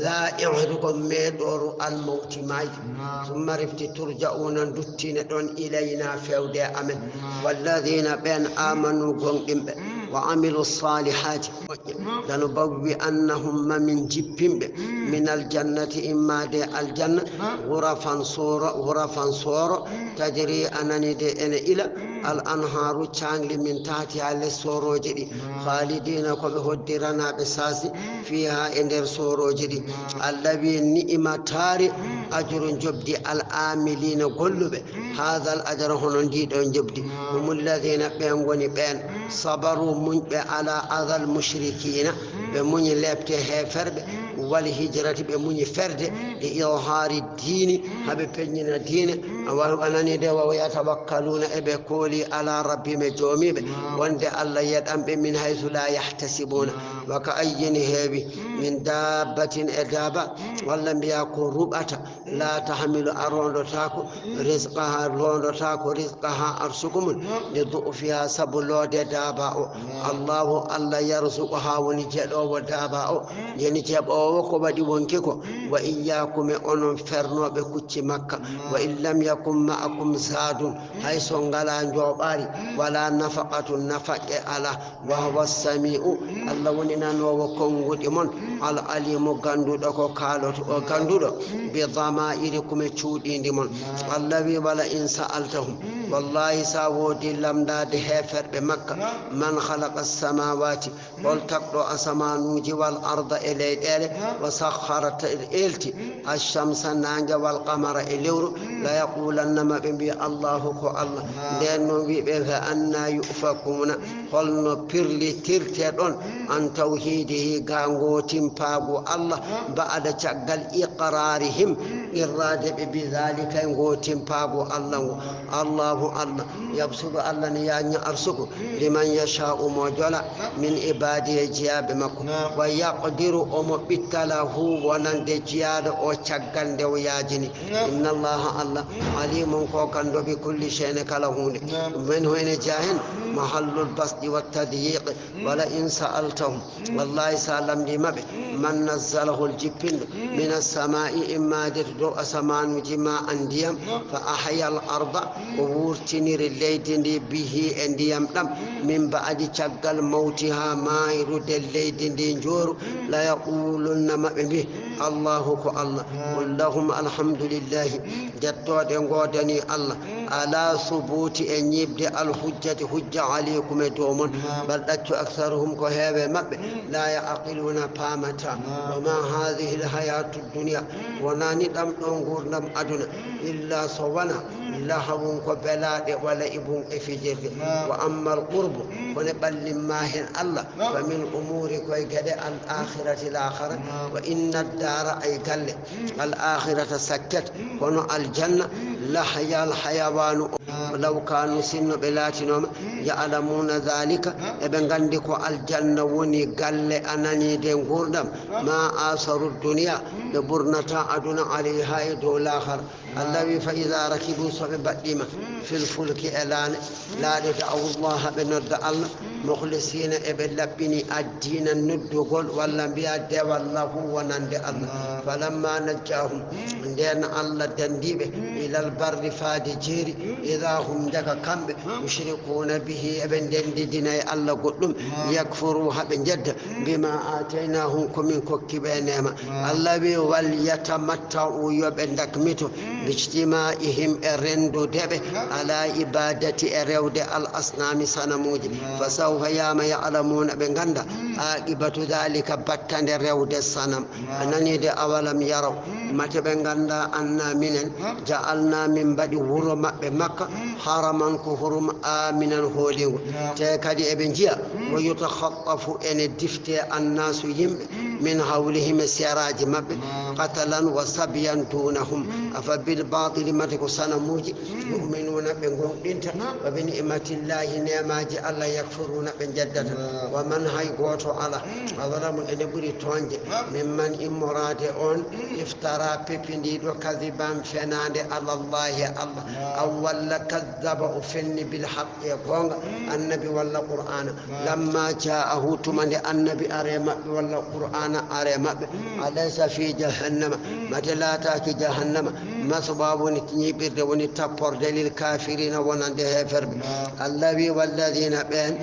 za'iqatul, ko meeɗooru, al mawti, maayde. Summa, refti, turja'una, duttine ɗon, ilayna, fewde amen. Walladhina, ɓen, amanu, gonɗinɓe, wa amilu salihati, moƴƴe, lanubawwi'annahum, ma min jippinɓe, min aljannati, immaade aljanna, ghurafan, sooro, ghurafan, sooro, tajri, a nani de, ene ila, al anhaaru caangli min tahtiha les soorooji ɗi, khalidina ko ɓe hoddiranaaɓe saasi, fiha e nder soorooji ɗi. Allah wi ni'ima taari ajru njobdi al amilina golluɓe, hadal ajra hono ndiɗo njobdi, humul ladina ɓen ngoni ɓen, sabaru muñɓe ala adal mushrikina, ɓe muñi lepte heeferɓe, wal hijrati ɓe muñi ferde, li izhaari diini, haɓe peññina diine, a wa-, a nani de, wa yatawakkaluna eɓe kooli ala rabbihim e joomiiɓe, wonde Allah yeɗan ɓe min haythu la yahtasibuna, wa ka ayyin heewi, min dabbatin e daaba, walla mbiya ko ruɓata, la tahmilu a rondotaako, rizqaha rondotaako, rizqaha arsuku mum, li du'fiha sabu loode daaba o, Allahu Allah yarzuqu ha woni jeɗoowo daaba o, yani jaɓoowo ko waɗi wonki ko, wa iyyakum e onon fernooɓe kucci makka, wa in lam yakun ma'akum zadun, hay so ngala njooɓaari, wala nafaqatun nafaqqe ala, wa huwa sami'u, Allah woni nanoowo konnguɗi mon, al alimu gannduɗo ko kaaloto o, gannduɗo bi dama'irikum e cuuɗiindi mon. Allah wi wala in sa'altahum, wallahi sa woodi lamndaade heeferɓe makka, man khalaqa samawati, hol tagɗo asamanuuji wal arda e leyɗeele, wa sakhara ta-, elti, ashamsa naange wal qamara e lewru, la yaqulanna ma ɓe mbi Allahu ko Allah. Nden noon wiɓe fa anna yufakuna, holno pirlitirte ɗon an tawhidihi ga ngootimpaagu Allah, ba'da caggal iqrarihim, qirraade ɓe bi zalika e ngootimpaagu Allah ngo. Allahu Allah, yabsudu Allah ne yañña arsuku, liman yasha'u mo jola, min ibadi e jiyaaɓe makko, wa yaqdiru omo ɓitta lahu wonande jiyaaɗo o caggal nde o yaajini. Inna Allaha Allah, alimun ko ganndo bi kulli shay'in kala huunde. Min hu ene jeya heen mahallul basdi wa tadyiqi, wala in sa'altahum, wallahi sa lamndi maɓɓe, man nazzalahu jippinɗo, min assama'i immade to dow asamanuji ma an ndiyam, fa ahya al arda, o wurtiniri leydi ndi bihi e ndiyam ɗam, min ba'di caggal mawtiha mayrude leydi ndi njooru, la yaqulunna maɓɓe mbi, Allahu ko Allah. Qul lahum alhamdulillahi, jettooɗe ngoodani Allah, ala subuti e ñiiɓde alhujjati hujja alaykum e dow mon. Bal ɗaccu aktharuhum ko heewe maɓɓe, la yaqiluna paamata. Wa ma hadhihi alhayatu dunya, wonani ɗam ɗo nguurdam aduna, illa so wona lahawun ko belaaɗe, wa la'ibun e fijirde. Wa amma alqurbu, kono ɓallimma heen Allah, fa min umuri koye geɗe al akhirati laakhara, wa inna addara ay galle, al akhirata sakket, kono aljanna, lahayal hayawanu o, law kanu sinno ɓe laatinoma, ya'lamuna dhalika, eɓe nganndi ko aljanna woni galle ananiide nguurdam, ma asaru dunya, ɓe ɓurnata aduna alayha e dow laakhara. Allah wi fa ida rakibu so ɓe mbaɗɗima fil fulki e laane, laaɗe da'awu llaha ɓe nodda Allah, mukhlisina eɓe laɓɓini addiina noddugol walla mbiya dewal lahu wonande Allah. Falamma najjahum, nden Allah dandiɓe ilal barri faade jeeri, ida hum ndeka kamɓe mushrikuna bihi eɓe ndendidina e Allah goɗɗum, yakfuru haɓe jedda bima ataynahum ko min kokki ɓe neema. Allah wi wal yatamatta'u yo ɓe dakmito bijtima'ihim e rendude ɓe ala ibadati e rewde al asnami sanamuji. Fa sawfa yama ya'lamuna ɓe ganda aqibatu dhalika battande rewde sanam. A nani de awalam yaraw mate ɓe ganda anna minen ja'alna min mbaɗi wuro maɓɓe makka haraman ko hurum aminan hoolingo. Te kadi eɓe jiya wa yutakhaffafu ene difte annasu yimɓe min hawlihim e seraaji maɓɓe, qatalan wa sabyan dunahum. Afa bil batili mate ko sanamuji yu'minuna ɓe gonɗinta, wa bi ni'matillahi neemaji Allah yakfuruna ɓe jeddata. Wa man hay gooto ala, azlamu ene ɓuri toonje, mimman immoraade on iftara pepindiɗo kadiban fenaande alallahi Allah, aw walla kaddaba o fenni bil haq e goonga, annabi walla qur'ana. Lamma ja'ahu tuma nde annabi are maɓɓe walla qur'ana are maɓɓe, alaysa fi jahannama, mate laataki jahannama, maswa woni ñiiɓirde woni tapporde lil kafirina wonande heeferɓe. Allah wi walladina ɓen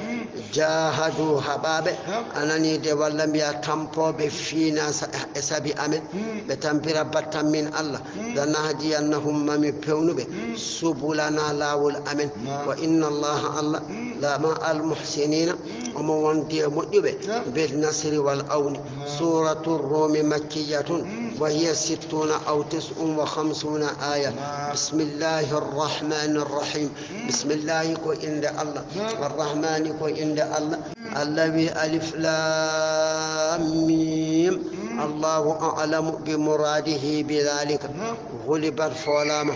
Jahadu haɓaaɓe, a nanii de, walla mbiya tampooɓe fiina sa-, e sabi amen, ɓe tampira battan min Allah. Lanahdiyannahum, mami pewnuɓe, subulana, laawol amen. Wa inna Allaha, Allah, la ma al muhsinina, omo wondi e moƴƴuɓe, bil nasri wal awni. Suratu Rumi makkiyatun, wa hiya sittuna aw tis'un wa khamsuna aya. Bismillahi rrahmani rrahim. Bismillahi ko innde Allah, Arrahmani ko innde Allah. Allah wi: Alif Lam Mim. Allahu a'lamu bi muradihi bi dhalika. Ghulibat, foolaama,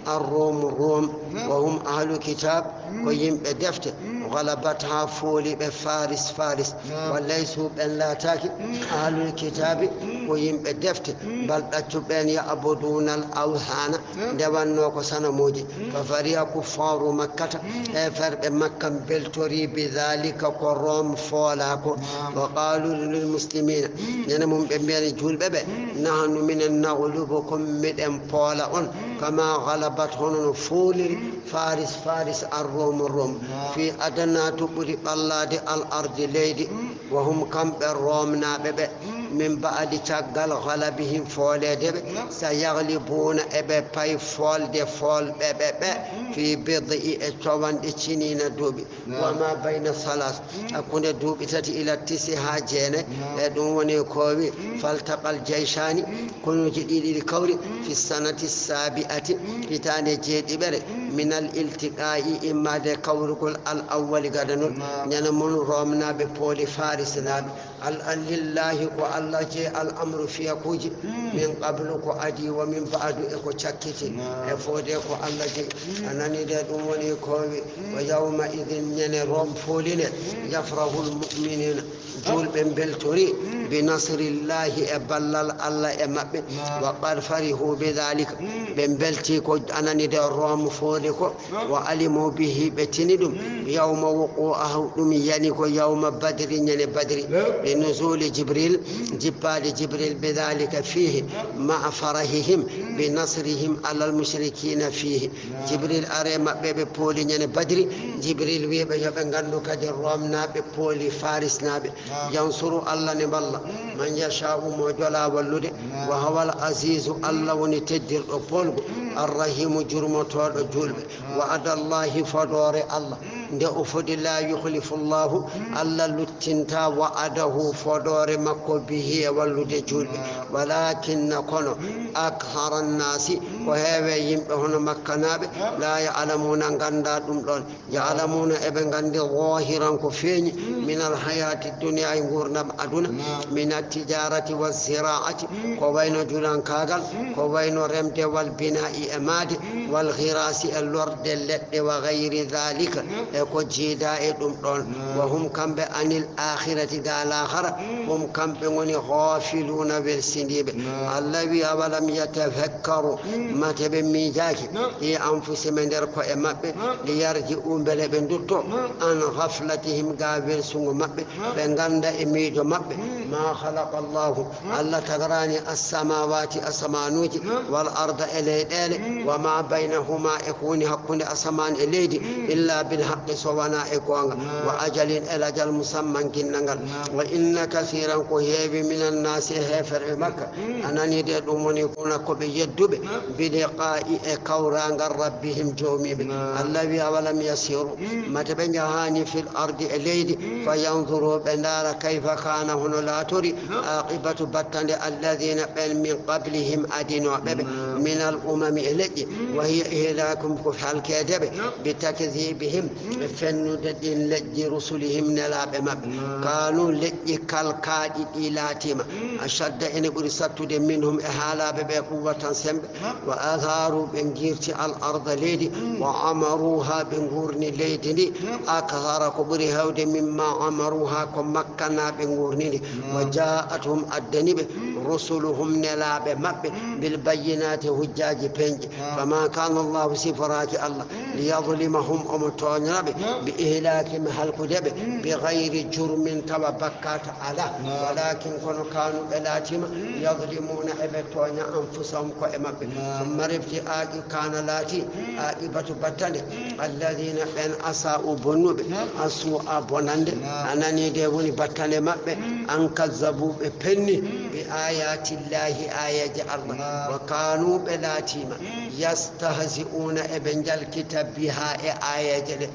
Arrum, Rum, wa hum ahlu kitab, ko yimɓe defte. Ghalabat, haa fooli ɓe Faris, Faris. Wa laysu, ɓen laataaki, ahlul kitabi, ko yimɓe defte. Bal, ɗaccu ɓen, ya'buduna al awthana, ndewanno ko sanamuuji. Fa fariha kuffaru Makkata, heeferɓe Makka mbeltori bi dhalika, ko Rom foola ko. Wa qalu lil muslimina, ñande mum ɓe mbiyani julɓe ɓe: Nahnu, minen, naghlubukum, miɗen poola on, kama ghalabat, hono no fooliri Faris, Faris, ar Rom, Rom, fi adna, to ɓuri ɓallaade, al ardi, leydi. Wa hum, kamɓe Romnaaɓe ɓe, min ba'di, caggal, ghalabihim, fooleede ɓe, sa yaghlibuna, eɓe pay foolde foolɓe ɓe ɓe, fi bid'i, e cowanɗe sinina, duuɓi. Wa ma bayna salas, hakkunde duuɓi tati, ila tisi, haa jeenay. E ɗum woni ko wi: Faltaqal jayshani, konuuji ɗiɗi ɗi kawri, fi sanati sabi'ati, hitaande jeeɗiɓere, minal iltiqa'i, immaade kawrugol, al awwali, gadanol. Ñande mum Romnaaɓe pooli Farisnaaɓe. Al an lillahi, ko Allah jeyi, al amru, fiyakuuji, min qablu, ko adii, wa min ba'du, e ko cakkiti. E foode ko Allah jeyi. A nanii de, ɗum woni ko wi: Wa yawma idhin, ñande Rom fooli nde, yafrahul mu'minina, julɓe mbeltori, bi nasrillahi, e ballal Allah e maɓɓe. Wa qad farihu bi dhalika, ɓe mbelti ko, a nanii de, Rom fooli ko. Wa alimu bihi, ɓe tini ɗum, yawma wuqu'ahu, ɗum yani ko yawma Badri, ñande Badri. Li nuzuli Jibril, jippaade Jibril, bi dhalika, fihi, ma'a farahihim bi nasrihim alal mushrikina fihi. Jibril ari e maɓɓe, ɓe pooli ñande Badri. Jibril wi ɓe yo ɓe nganndu kadi Romnaaɓe pooli Farisnaaɓe. Yansuru, Allah ne walla, man yasha'u, mo jola wallude. Wa huwal azizu, Allah woni teddirɗo poolgu, arrahimu, jurmotooɗo julɓe. Wa'adallahi, fodoore Allah, nde o fodi, la yukhlifu Allahu, Allah luttinta, wa'adahu, fodoore makko, bihi, e wallude julɓe. Walakinna, kono, akthara nnasi, ko heewe yimɓe hono Makkanaaɓe, la ya'lamuna, ngannda ɗum ɗon. Ya'lamuna, eɓe nganndi, zahiran, ko feeñi, minal hayati dunya, e nguurndam aduna, minat tijarati wa ziraati, ko wayno julankaagal, ko wayno remde, wal bina'i, e maade, wal ghirasi, e lorde leɗɗe, wa ghayri dhalika, e ko jiida e ɗum ɗon. Wa hum, kamɓe, anil akhirati, ga laakhara, hum, kamɓe ngoni, ghafiluna, welsindiiɓe. Allah wi: Awalam yatafakkaru, mate ɓe miijaaki, fi anfusihim, e nder ko'e maɓɓe, li yarji'u, mbele ɓe ndutto, an ghaflatihim, ga welsungo maɓɓe, ɓe ngannda e miijo maɓɓe, ma khalaqa Allahu, Allah tagarani, as-samawati, asamanuuji, wal arda, e leyɗeele, wa ma baynahuma, e ko woni hakkunde asamaan e leydi, illa bil haqqi, so wona e goonga, wa ajalin, e lajal, musamman, ginnangal. Wa inna kathiran, ko heewi, minan nasi, e heeferɓe Makka, a nanii de, ɗum woni kuna ko ɓe yedduɓe, bi liqa'i, e kawraangal, rabbihim, joomiiɓe. Allah wi: Awalam yasiru, mate ɓe njahaani, fil ardi, e leydi, fa yanzuru, ɓe ndaara, kayfa kana, hono laatori, aqibatu, battande, alladhina, ɓen, min qablihim, adinooɓe ɓe, minal umami, e leƴƴi, wa hiya ihlakum, ko halkeede ɓe, bi takdhibihim, e fennude ɗin leƴƴi, rusulihim, nelaaɓe maɓɓe. Kanu, leƴƴi kalkaaɗi ɗi laatiima, ashadda, ene ɓuri sattude, minhum, e haalaaɓe ɓe, quwwatan, sembe, wa atharu, ɓe ngirti, al arda, leydi, wa amaruha, ɓe ngurni leydi ndi, akthara, ko ɓuri heewde, mimma amaruha, ko Makkanaaɓe ngurni ndi. Wa ja'athum, addani ɓe, rusuluhum, nelaaɓe maɓɓe, bil bayyinati, hujjaaji peeñɗi. Fama kana Allahu, siforaaki Allah, ليظلمهم omo tooña ɓe بإهلاكهم halkude ɓe بغير جرم tawa bakkaata alaa. Walakin kono kanu ɓe laatima يظلمون eɓe tooña أنفسهم ko'e maɓɓe. ثم refti aaqi kana laati aaqibatu battane الذين ɓen أساءوا bonnuɓe السوء bonande a nani de woni battane maɓɓe أن كذبوا ɓe penni بآيات الله aayeeje Allah وكانوا ɓe laatima يستهزئون eɓe njalkita بها e aayeeje ɗe.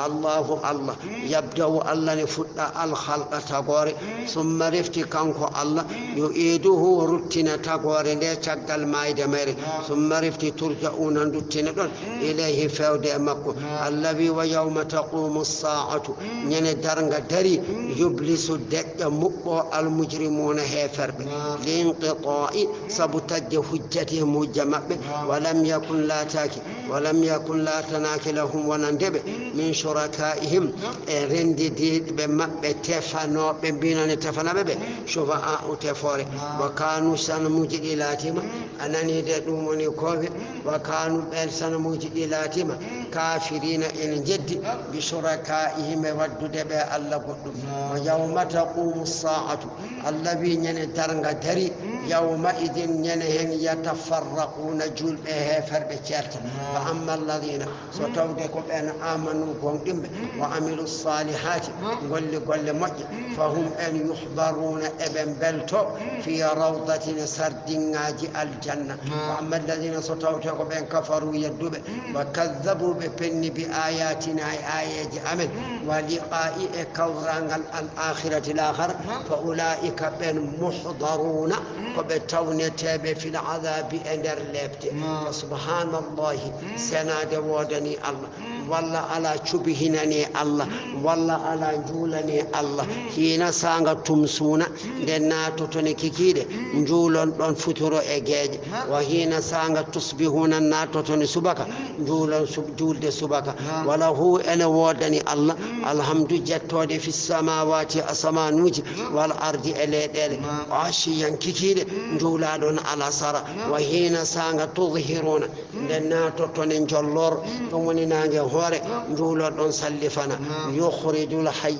الله Allah يبدأ Allah ne fuɗɗa الخلق tagoore ثم refti kanko Allah يعيده ruttina tagoore nde caggal maayde mayre ثم refti ترجعون nduttina ɗon إليه fewde e makko. Allah wi ويوم تقوم الساعة ñande darnga darii يبلس deƴƴa muɓɓo المجرمون heeferɓe لانقطاع sabu tagde حجتهم hujja maɓɓe ولم يكن laataaki ولم يكن laatanaaki لهم wonande ɓe من شركائهم e renndidiiɓe maɓɓe tefanooɓe mbinane tefanaɓe ɓe شفعاء tefoore وكانوا sanamuuji ɗi laatima a nani de ɗum woni koowe وكانوا ɓeen sanamuuji ɗi laatima كافرين ene njeddi بشركائهم e waddude ɓe Allah goɗɗum ويوم تقوم الساعة Allah wi ñande darnga darii يومئذ ñande heen يتفرقون juulɓe e heeferɓe ceerta فأما الذين so tawde ko ɓeen آمنوا gomɗimɓe وعملوا الصالحات golli golle moƴƴe فهم ɓeen يحبرون eɓe mbelto في روضة sardiŋŋaaji aljanna وأما الذين so tawte ko ɓeen كفروا yedduɓe وكذبوا ɓe penni بآياتنا e aayeeje amen ولقاء e kawraangal الآخرة laakhara فأولئك ɓeen محضرون ko ɓe tawneteeɓe في العذاب e nder leepte فسبحان الله senaade woodanii Allah walla alaa cubi hinanii Allah walla alaa njuulanii Allah حين saanga تمسون nde naatoton e kikiiɗe njuulon ɗon futuro e geeƴe وحين saanga تصبحون naatoton e subaka njuulon sub juulde subaka وله ene woodani Allah الحمد jettooɗe في السماوات asamanuuji والأرض e leyɗeele وعشيا kikiiɗe njuulaa ɗon alasara وحين saanga تظهرون nde naatoton e njolloor ɗum woni naange hoore njuulon ɗon sallifana يخرج الحي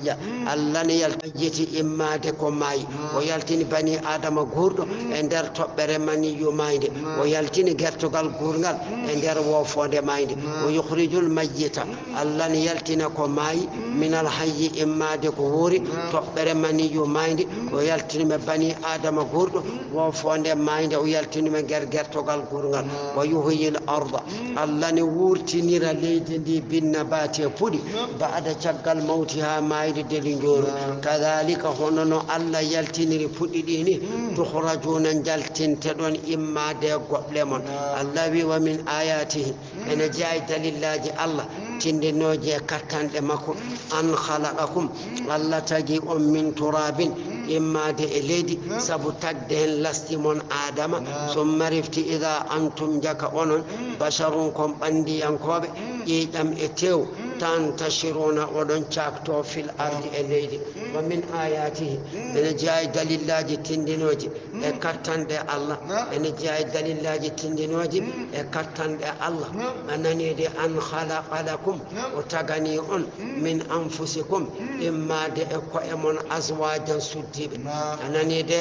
Allah ne yalta mayyiti immaade ko maayi o yaltini bani adama guurɗo e nder toɓɓere maniyu maayde o yaltini gertogal guurngal e nder woofoonde maayde ويخرج الميت Allah ne yaltina ko maayi من الحي immaade ko wuuri toɓɓere maniyu maayde o yaltini ɓe bani adama guurɗo woofoonde maayde o yaltini ɓe nder gertogal guurngal ويحيي الأرض Allah ne wuurtinira leydi ndi بالنبات e puɗi بعد caggal موتها maayde deli njooru كذلك hono no Allah yaltiniri puɗi ɗi ni تخرجون njaltinte ɗon immaade goɗle mon Allah wi ومن آياته ene jeyaa e dalillaaji Allah tindinooji e kattanɗe makko أن خلقكم Allah tagi on من تراب immaade e leydi sabu tagde heen lasdi mon Aadama ثم refti إذا أنتم njaka onon بشر kon ɓanndiyankooɓe ƴiiƴam e teew تنتشرون oɗon caakto في الأرض e leydi ومن آياته ene jeyaa e dalillaaji tindinooji e kattanɗe Allah ene jeyaa e dalillaaji tindinooji e kattanɗe Allah a nanii de أن خلق لكم o tagani on من أنفسكم immaade e ko'e mon أزواجا suddiiɓe a nanii de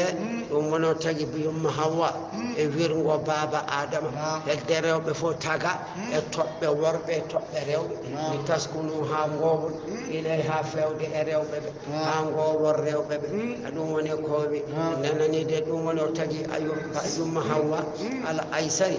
ɗum woni o tagi yumma Hawwa e wirngo baaba Adama hedde rewɓe fof taga e toɓɓe worɓe e toɓɓe rewɓe لتسكنوا haa ngoowon إليها feewde e rewɓe ɓe haa ngoowon rewɓe ɓe a ɗum woni ko wi nanani de ɗum woni o tagi a yumma yumma Hawwa al aysari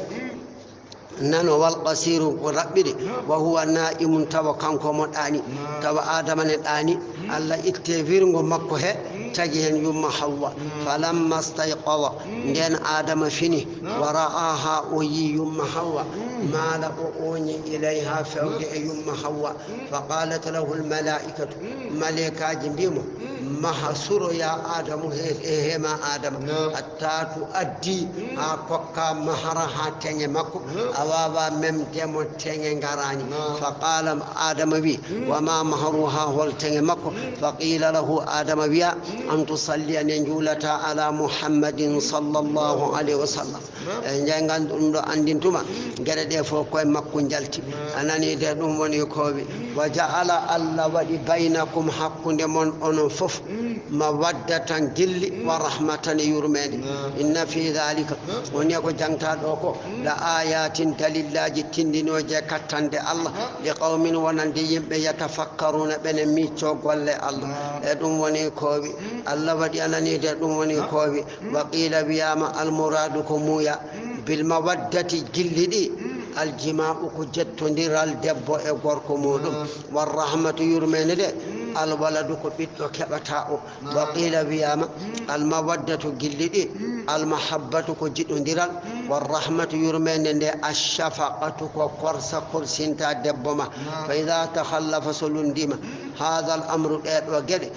nano wal qasiru ko raɓɓiɗi wa huwa na'imun tawa kanko mo ɗaani tawa Adama ne ɗaani Allah itte wirngo makko he tagi heen yumma Hawwa falamma stayqaza nden Adama fini wa ra'aha o yi yumma Hawwa maala o ooñi ilayha fewde e yumma Hawwa fa qalat lahu al malaikatu malaikaaji mbi mo maha suro ya Adamu he, he, he ma Adama. Naam. Hatta tu addi, haa kokka mahara haa teŋe makko. Naam. A waawaa memde mo teŋe ngaraani. Naam. Fa qaala, Adama wi, wa ma mahruha, hol teŋe makko? Fa qiila lahu, Adama wiya, an tusalliya, nde njuulata ala Muhammadin sallallahu alayhi wa sallam. E njayngan ɗum ɗo anndintuma, geɗe ɗe fof koye makko njalti. A nani de, ɗum woni ko wi. Wa ja'ala, Allah waɗi, baynakum, hakkunde mon onon fof, mawaddatan, gilli, wa rahmatan, yurmeende. Inna fi dhalika, woni ko jangta ɗo ko, la ayatin, dalillaaji tindinooje kattande Allah, li qawmin, wonande yimɓe, yatafakkaruna, ɓene micco golle Allah. E ɗum woni ko wi. Allah waɗi, a nani de, ɗum woni ko wi. Wa qiila, wiyaama, almuraadu ko muuya, bil mawaddati, gilli ɗi, aljimaa'u ko jettondiral debbo e gorko muuɗum. Wa rahmatu, yurmeende de, alwaladu ko ɓiɗɗo keɓata o. Wa qiila, wiyaama, almawaddatu, gilli ɗi, almahabbatu ko jiɗondiral, wa rahmatu, yurmeende nde, ashafaqatu ko korsa korsinta debbo ma. Fa idaa takhallafa, so lunndiima, haadha al amru, ɗee ɗo geɗe,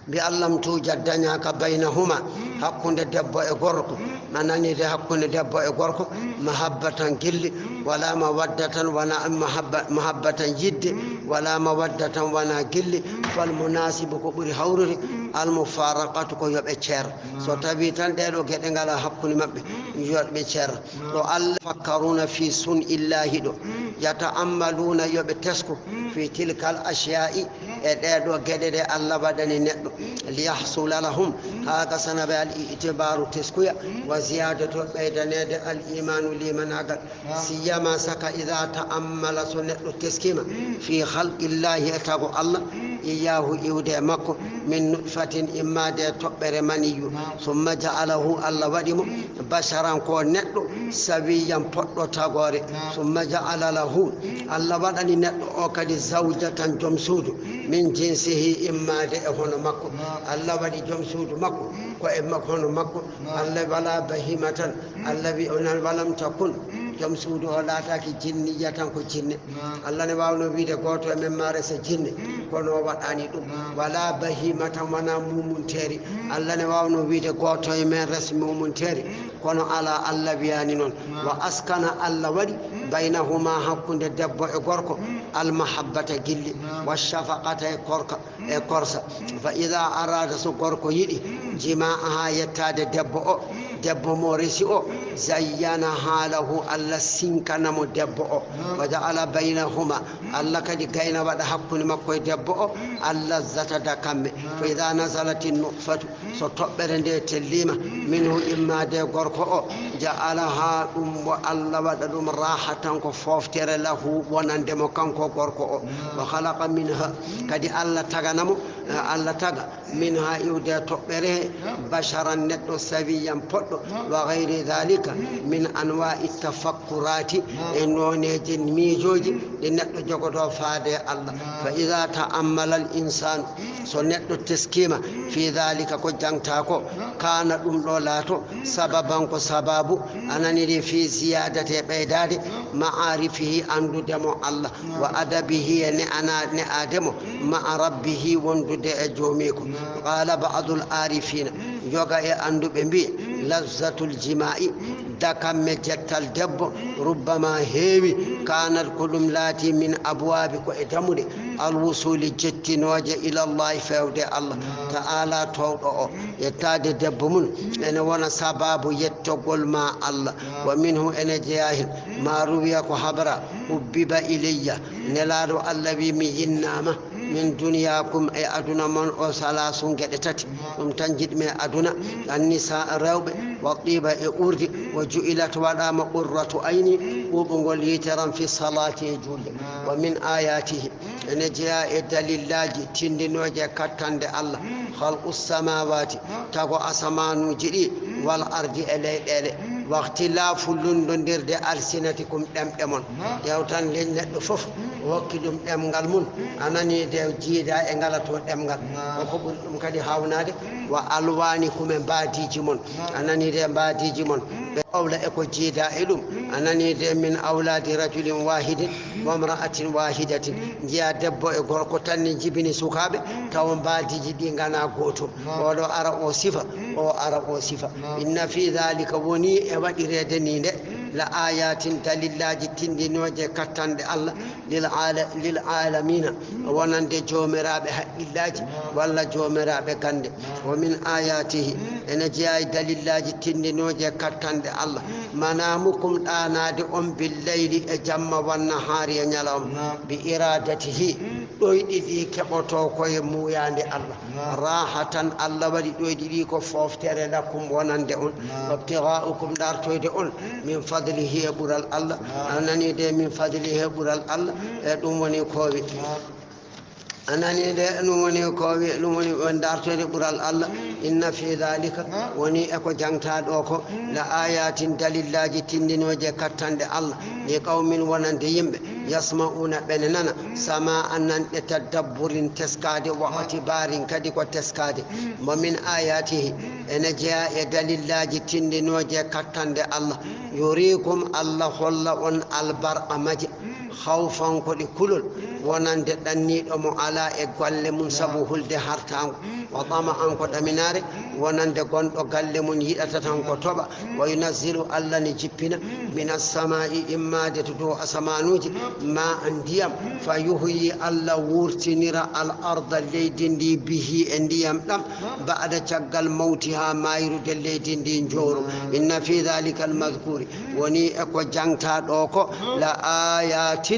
bi an lam tuujad, dañaaka, baynahuma, hakkunde debbo e gorko, a nani de, hakkunde debbo e gorko, mahabbatan, gilli, wala mawaddatan, wona mahabba, mahabbatan, yidde, wala mawaddatan, wona gilli, fal munaasibu, ko ɓuri hawrude, al mufaraqatu, ko yo ɓe ceer. So tawi tan ɗee ɗo geɗe ngala hakkunde maɓɓe, yo ɓe ceer. Ɗo Allah, fakkaruna fi sun illahi ɗo, yata'ammaluna, yo ɓe tesko, fi tilkal ashya'i, e ɗee ɗo geɗe ɗe Allah waɗani neɗɗo, liyahsula lahum, haa gasana ɓe al i'tibaaru, teskuya, wa ziyadatu, ɓeydaneede al imaanu, limanaagal. Siyama saka, idaa ta'ammala, so neɗɗo teskiima, fi khalqillahi, e tago Allah, iyyaahu, iwde e makko, min nutfatin, immaade e toɓɓere maniyyu, summa ja'alahu, Allah waɗi mo, basharan, ko neɗɗo, sawiyyan, poɗɗo tagoore, summa ja'ala lahu, Allah waɗani neɗɗo o kadi zawjatan, joom suudu, min jinsihi, immaade e hono makko. Allah waɗi joom suudu makko ko e mak-, hono makko. Allah wala bahimatan, Allah wi onon, walam takun, joom suudu o laataaki jinniyatan, ko jinne. Allah ne waawno wiide gooto e men ma resa jinne, kono o waɗaani ɗum. Wala bahimatan, wona mumunteeri. Allah ne waawno wiide gooto e men res mumunteeri, kono alaa, Allah wiyaani noon. Wa askana, Allah waɗi, baynahuma, hakkunde debbo e gorko, almahabbata, gilli, wa shafaqata, e korka, e korsa. Fa idaa araada, so gorko yiɗi, jimaaha, yettaade debbo o, debbo mo resi o, zayyanaha lahu, Allah sinkana mo debbo o. Wa ja'ala baynahuma, Allah kadi gayna waɗa hakkunde makko e debbo o, allazzata, dakamme. Fa idaa nazalati nutfatu, so toɓɓere nde telliima, minhu, immaade e gorko o, ja'alaha, ɗum mo Allah waɗa ɗum rahatan, ko fooftere, lahu, wonande mo kanko gorko o. Wa khalaqa minha, kadi Allah tagana mo, eh, Allah taga, minha, iwde e toɓɓere he, basharan, neɗɗo, sawiyyan, poɗɗo, wa ghayri dhalika, min anwa'i tafakkurati, e nooneeji miijooji ɗi neɗɗo jogoto faade e Allah. Fa idaa ta'ammala al insaanu, so neɗɗo teskiima, fi dhalika, ko jangta ko, kaana, ɗum ɗo laato, sababan, ko sababu, a nani de, fi ziyaadati, e ɓeydaade, ma'arifihi, anndude mo Allah, wa adabihi, e ne'ana-, ne'aade mo, ma'a rabbihi, wondude e joomiiko. Qaala ba'dul aarifiina, yoga e annduɓe mbi, lazzatul jimaa'i, dakamme jettal debbo, rubbama heewi, kaanat, ko ɗum laati, min abwaabi, ko e dammuɗe, alwusuuli, jettinooje, ilallahi, feewde Allah, ta'ala, toowɗo o. Yettaade debbo mum ene wona sababu yettogol ma Allah. Wa minhu, ene jeyaa heen, ma ruwiya, ko habra, hubbiba ilayya, Nelaaɗo Allah wi, mi yinnaama, min duniyaakum, e aduna mon o, salaasun, geɗe tati. Ɗum tan njiɗmi e aduna, annisa, rewɓe, wa tiba, e urdi, wa ju'ilat, waɗaama, qurratu ayni, ɓuuɓungol yitere am, fi salaati, e juulde. Wa min ayatihi, ene jeyaa e dalillaaji tindinooje kattande Allah, khalqu samawati, tago asamaanuuji ɗi, wal ardi, e leyɗeele, wa ikhtilafu, lunndondirde, alsinatikum, ɗemɗe mon. Ƴeew tan, leñ neɗɗo fof, o hokki ɗum ɗemngal mum, a nani de, jiida e ngala to ɗemngal. Ko ko ɓuri ɗum kadi haawnaade, وألوانكم e mbaadiiji mon. A nanii de, mbaadiiji mon. Ɓe awla e ko jiida e ɗum. A nanii de, من أولاد رجل واحد وامرأة واحدة. Njiya debbo e gorko tan ne jibini sukaaɓe, tawa mbaadiiji ɗi ngana gootum. Oɗo ara o sifa, o ara o sifa. إن في ذلك, woni e waɗireede nii nde, لآيات, dalillaaji tindinooje kattanɗe Allah, للعال-, للعالمين, wonande joomiraaɓe haqqillaaji walla joomiraaɓe gannde. ومن آياته, ene jeyaa e dalillaaji tindinooje kattanɗe Allah, منامكم, ɗaanaade on, بالليل, e jamma, والنهار, e ñalawma, بإرادته, ɗoyɗi ɗi keɓotoo ko e muuyaande Allah. Raahatan, Allah waɗi ɗoyɗi ɗi ko fooftere لكم wonande on. وابتغاؤكم, dartoyde on, من فضله, e ɓural Allah. A nanii de, من فضله, e ɓural Allah, e ɗum woni ko wi. A nanii de, ɗum woni ko wi, ɗum woni on dartoyde ɓural Allah. إن في ذلك, woni e ko jangtaa ɗo ko, لآيات, dalillaaji tindinooje kattanɗe Allah, لقوم, wonande yimɓe, يسمعون, ɓe ne nana, سماع, nanɗe, تدبر, teskaade, واعتبار, kadi ko teskaade. ومن آياته, ene jeyaa e dalillaaji tindinooje kattanɗe Allah, يريكم, Allah holla on, البرق, maaje, خوفا, ko ɗe kulol, wonande ɗanniiɗo mo alaa e golle mum sabu hulde hartaango, وطمعا, ko ɗaminaare, wonande gonɗo galle mum yiɗata tan ko toɓa. وينزل, Allah ne jippina, من السماء, immaade to dow asamaanuuji, ماء, ndiyam, فيحيي, Allah wurtinira, الأرض, leydi ndi, به, e ndiyam ɗam, بعد, caggal, موتها, mayrude leydi ndi njoorum. إن في ذلك المذكور, woni e ko jangtaa ɗo ko, لآيات,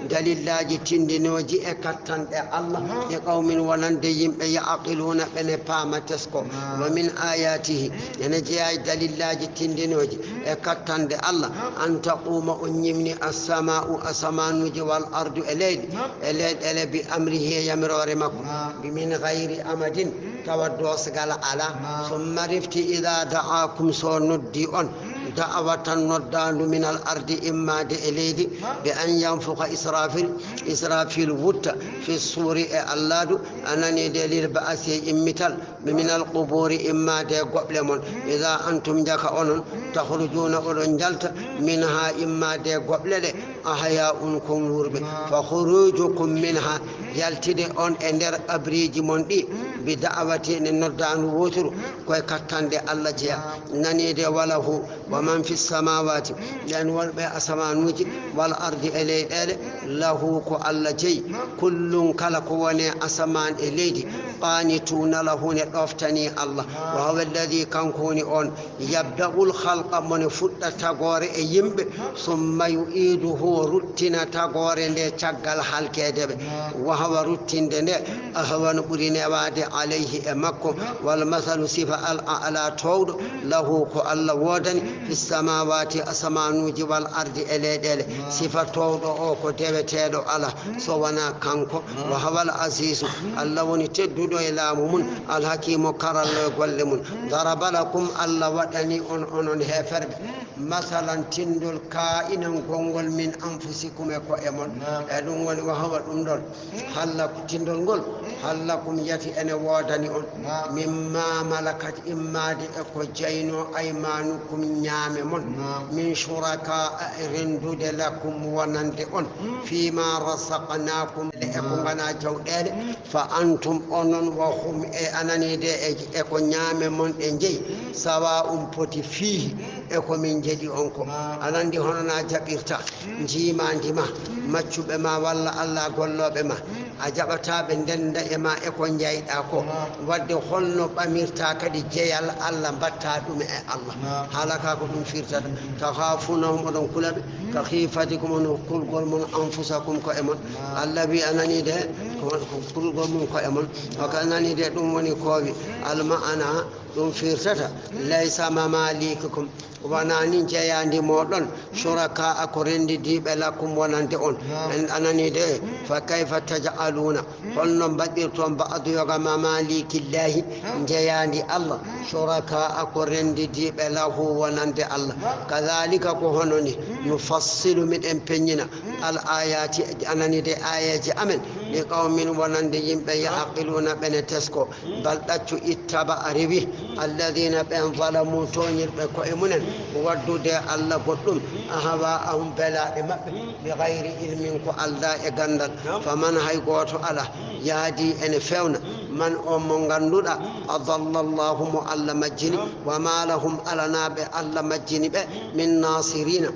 dalillaaji tindinooji e kattanɗe Allah, لقوم, wonande yimɓe, يعقلون, ɓe ne paama tesko. ومن آياته, ene jeyaa e dalillaaji tindinooji e kattanɗe Allah, أن تقوم, o ñimni, السماء, asamaanuuji, والأرض, e leyɗe, e leyɗeele, بأمره, e yamiroore makko. من غير عمد, tawa doosgal alaa. ثم rifti, إذا دعاكم, so noddi on, دعوة, noddaandu, من الأرض, immaade e leydi, بأن ينفخ إسرافيل, Israfil wutta, في الصور, e allaadu, a nanii de, للبعث, e immital, من القبور, immaade e goɓle mon, إذا أنتم, njaka onon, تخرجون, oɗon njalta, منها, immaade e goɓle ɗe, أحياء, kon wuurɓe. فخروجكم منها, yaltude on e nder qabriiji mon ɗi, بدعوة, e noddaandu wooturu, ko e kattanɗe Allah jeyaa. Nanii de, وله, ومن في السماوات, ɓen wonɓe asamaanuuji, والأرض, e leyɗeele, له, ko Allah jeyi, كل, kala ko woni e asamaan e leydi, قانتون له, ne ɗoftanii Allah. وهو الذي, kanko woni on, يبدأ الخلق, mo ne fuɗɗa tagoore e yimɓe, ثم يعيده, ruttina tagoore nde caggal halkeede ɓe. وهو, ruttinde nde, أهون, ɓuri newaade, عليه, e makko. والمثل, sifa, الأعلى, toowɗo, له, ko Allah woodani, في السماوات, asamaanuuji, والأرض, e leyɗeele. Sifa toowɗo o ko deweteeɗo alaa so wonaa kanko. وهو العزيز, Allah woni tedduɗo e laamu mum, الحكيم, karallo e golle mum. ضرب لكم, Allah waɗani on, onon heeferɓe, مثلا, tinndol, كائنا, gonngol, من أنفسكم, e ko'e mon. E ɗum woni, وهو, ɗum ɗon, هل لكم, tinndol ngol, هل لكم, yati ene woodani on, مما ملكت, immaade e ko jeyno, أيمانكم, ñaame mon, من شركاء, e renndude, لكم, wonande on, فيما رزقناكم, e ko ngana jawɗeele, فأنتم, onon, وهم, e, a nanii de, e, e ko ñaame mon ɗe jeyi, سواء, poti, فيه, e ko min njeɗi on ko. A nandi hono na jaɓirta njiimaandi ma, maccuɓe ma walla Allah gollooɓe ma, a jaɓataa ɓe ndennda e ma e ko njeyɗaa ko. Waɗde holno ɓamirta kadi jeyal Allah, mbaɗta ɗum e Allah? Haala ka ko ɗum firtata. تخافونهم, oɗon kula ɓe, كخيفتكم, hono kulgol mon, أنفسكم, ko'e mon. Allah wi, a nanii de, ko, ko kulgol mon ko'e mon. O ka nanii de, ɗum woni ko wi. المعنى, ɗum firtata, ليس مماليككم, wonani jeyaandi mooɗon, شركاء, ko renndidiiɓe, لكم, wonande on. En, a nanii de, فكيف تجعلون, holno mbaɗirton, بعض, yoga, مماليك الله, jeyaandi Allah, شركاء, ko renndidiiɓe, له, wonande Allah. كذلك, ko hono ni, نفصل, miɗen peññina, الآيات, a nanii de, aayeeje amen, li qawmin wonande yimɓe ya'qiluuna ɓene tesko. Bal ɗaccu ittaba a rewi alladina ɓen zalamu tooñirɓe ko'e munen waddude Allah goɗɗum ahwa'ahum belaaɗe maɓɓe bi gayri ilmin ko aldaa e ganndal. Faman hay gooto alaa yahdi ene fewna man on mo ngannduɗaa adalla Allahu mo Allah majjini wa ma lahum alanaaɓe Allah majjini ɓe min nasirina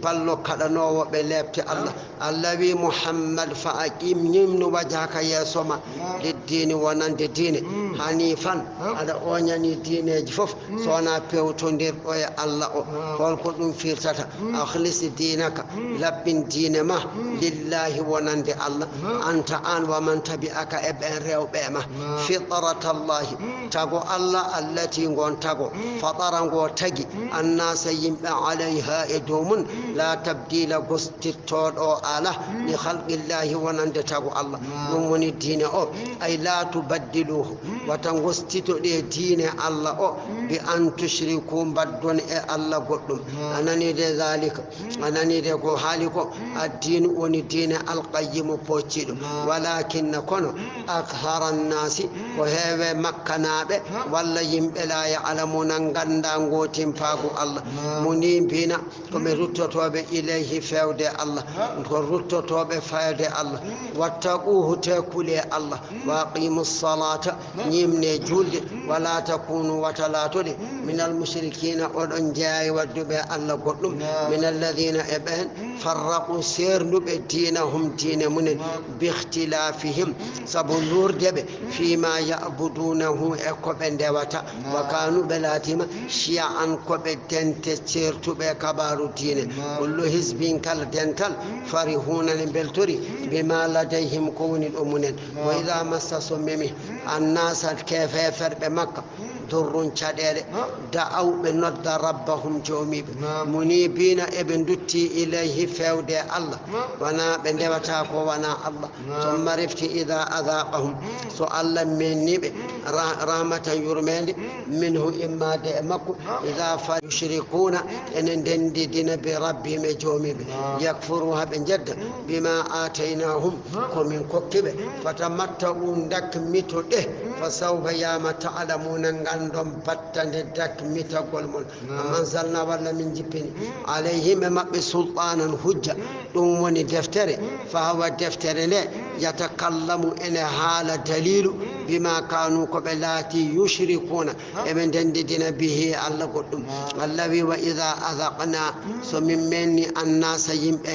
ballo kaɗanoowo ɓe leepte Allah. Allah wi Muhammad fa aqim ñimnu wajhaka yeeso ma liddini wonande diine hanifan aɗa oñani diineeji fof so wonaa pewtondirɗo e Allah o. Holko ɗum firtata? Akhlis diinaka, laɓɓin diine ma lillahi wonande Allah, anta an wa man tabi'aka e ɓen rewɓe ma. Fitratallahi, tago Allah allati ngon tago fatara ngo tagi annasa yimɓe alayha e dow mun. La tabdila gostittooɗo ala li khalqillahi wonande tago Allah. Ɗum woni diine o. Ay la tubaddiluhu, wata gostitoɗe diine Allah o bi an tushriku mbaddon e Allah goɗɗum. A nani de zalika, a nani de ko haali ko addinu woni diine alqayyimu pocciɗo. Walakinna kono akthara nnasi ko heewe makkanaaɓe walla yimɓe la ya'lamuna ngannda ngootimpaagu Allah. Munibina ko ɓe ruttotooɓe ilayhi fewde Allah, ko ruttotooɓe fewde Allah. Wattaquhu te kule Allah. Wa aqimu salata ñimne julde. Wala takunu wata laatoɗe min almushrikina oɗon jeeya e wadduɓe Allah goɗɗum. Min alladina e ɓen farraqu seernduɓe diinahum diine munen bihtilafihim sabu lurde ɓe fima yabudunahu e ko ɓe ndewata. Wa kanu ɓe laatima shiya an ko ɓe dente ceertuɓe kabaaru diine. Kullu hisbin kala dental farihuna ne mbeltori bima ladayhim ko woni ɗo munen. Wa ida massa so memi annasa keefeferɓe makka durrun caɗeele da'aw ɓe nodda rabbahum joomiiɓe munibina eɓe ndutti ilayhi fewde Allah. Wana ɓe ndewata ko wana Allah. Summa refti ida adaqahum so Allah menni ɓe rahmatan yurmende minhu immade e makko ida fa yushrikuna ene ndendidina bi rabbihim e joomiiɓe yakfuru haɓe jedda bima ataynahum ko min kokki ɓe. Fatamatta'u dakmito ɗe fa sawfa yama ta'lamuna ngandon battande dakmitagol mon. Amma anzalna walla min jippini alayhim e maɓɓe sultanan hujja. Ɗum woni deftere, fa hawa deftere nde yatakallamu ene haala dalilu bima kanu ko ɓe laati yushrikuna eɓe ndendidina bihi Allah goɗɗum. Allah wi wa ida adaqna so min menni annasa yimɓe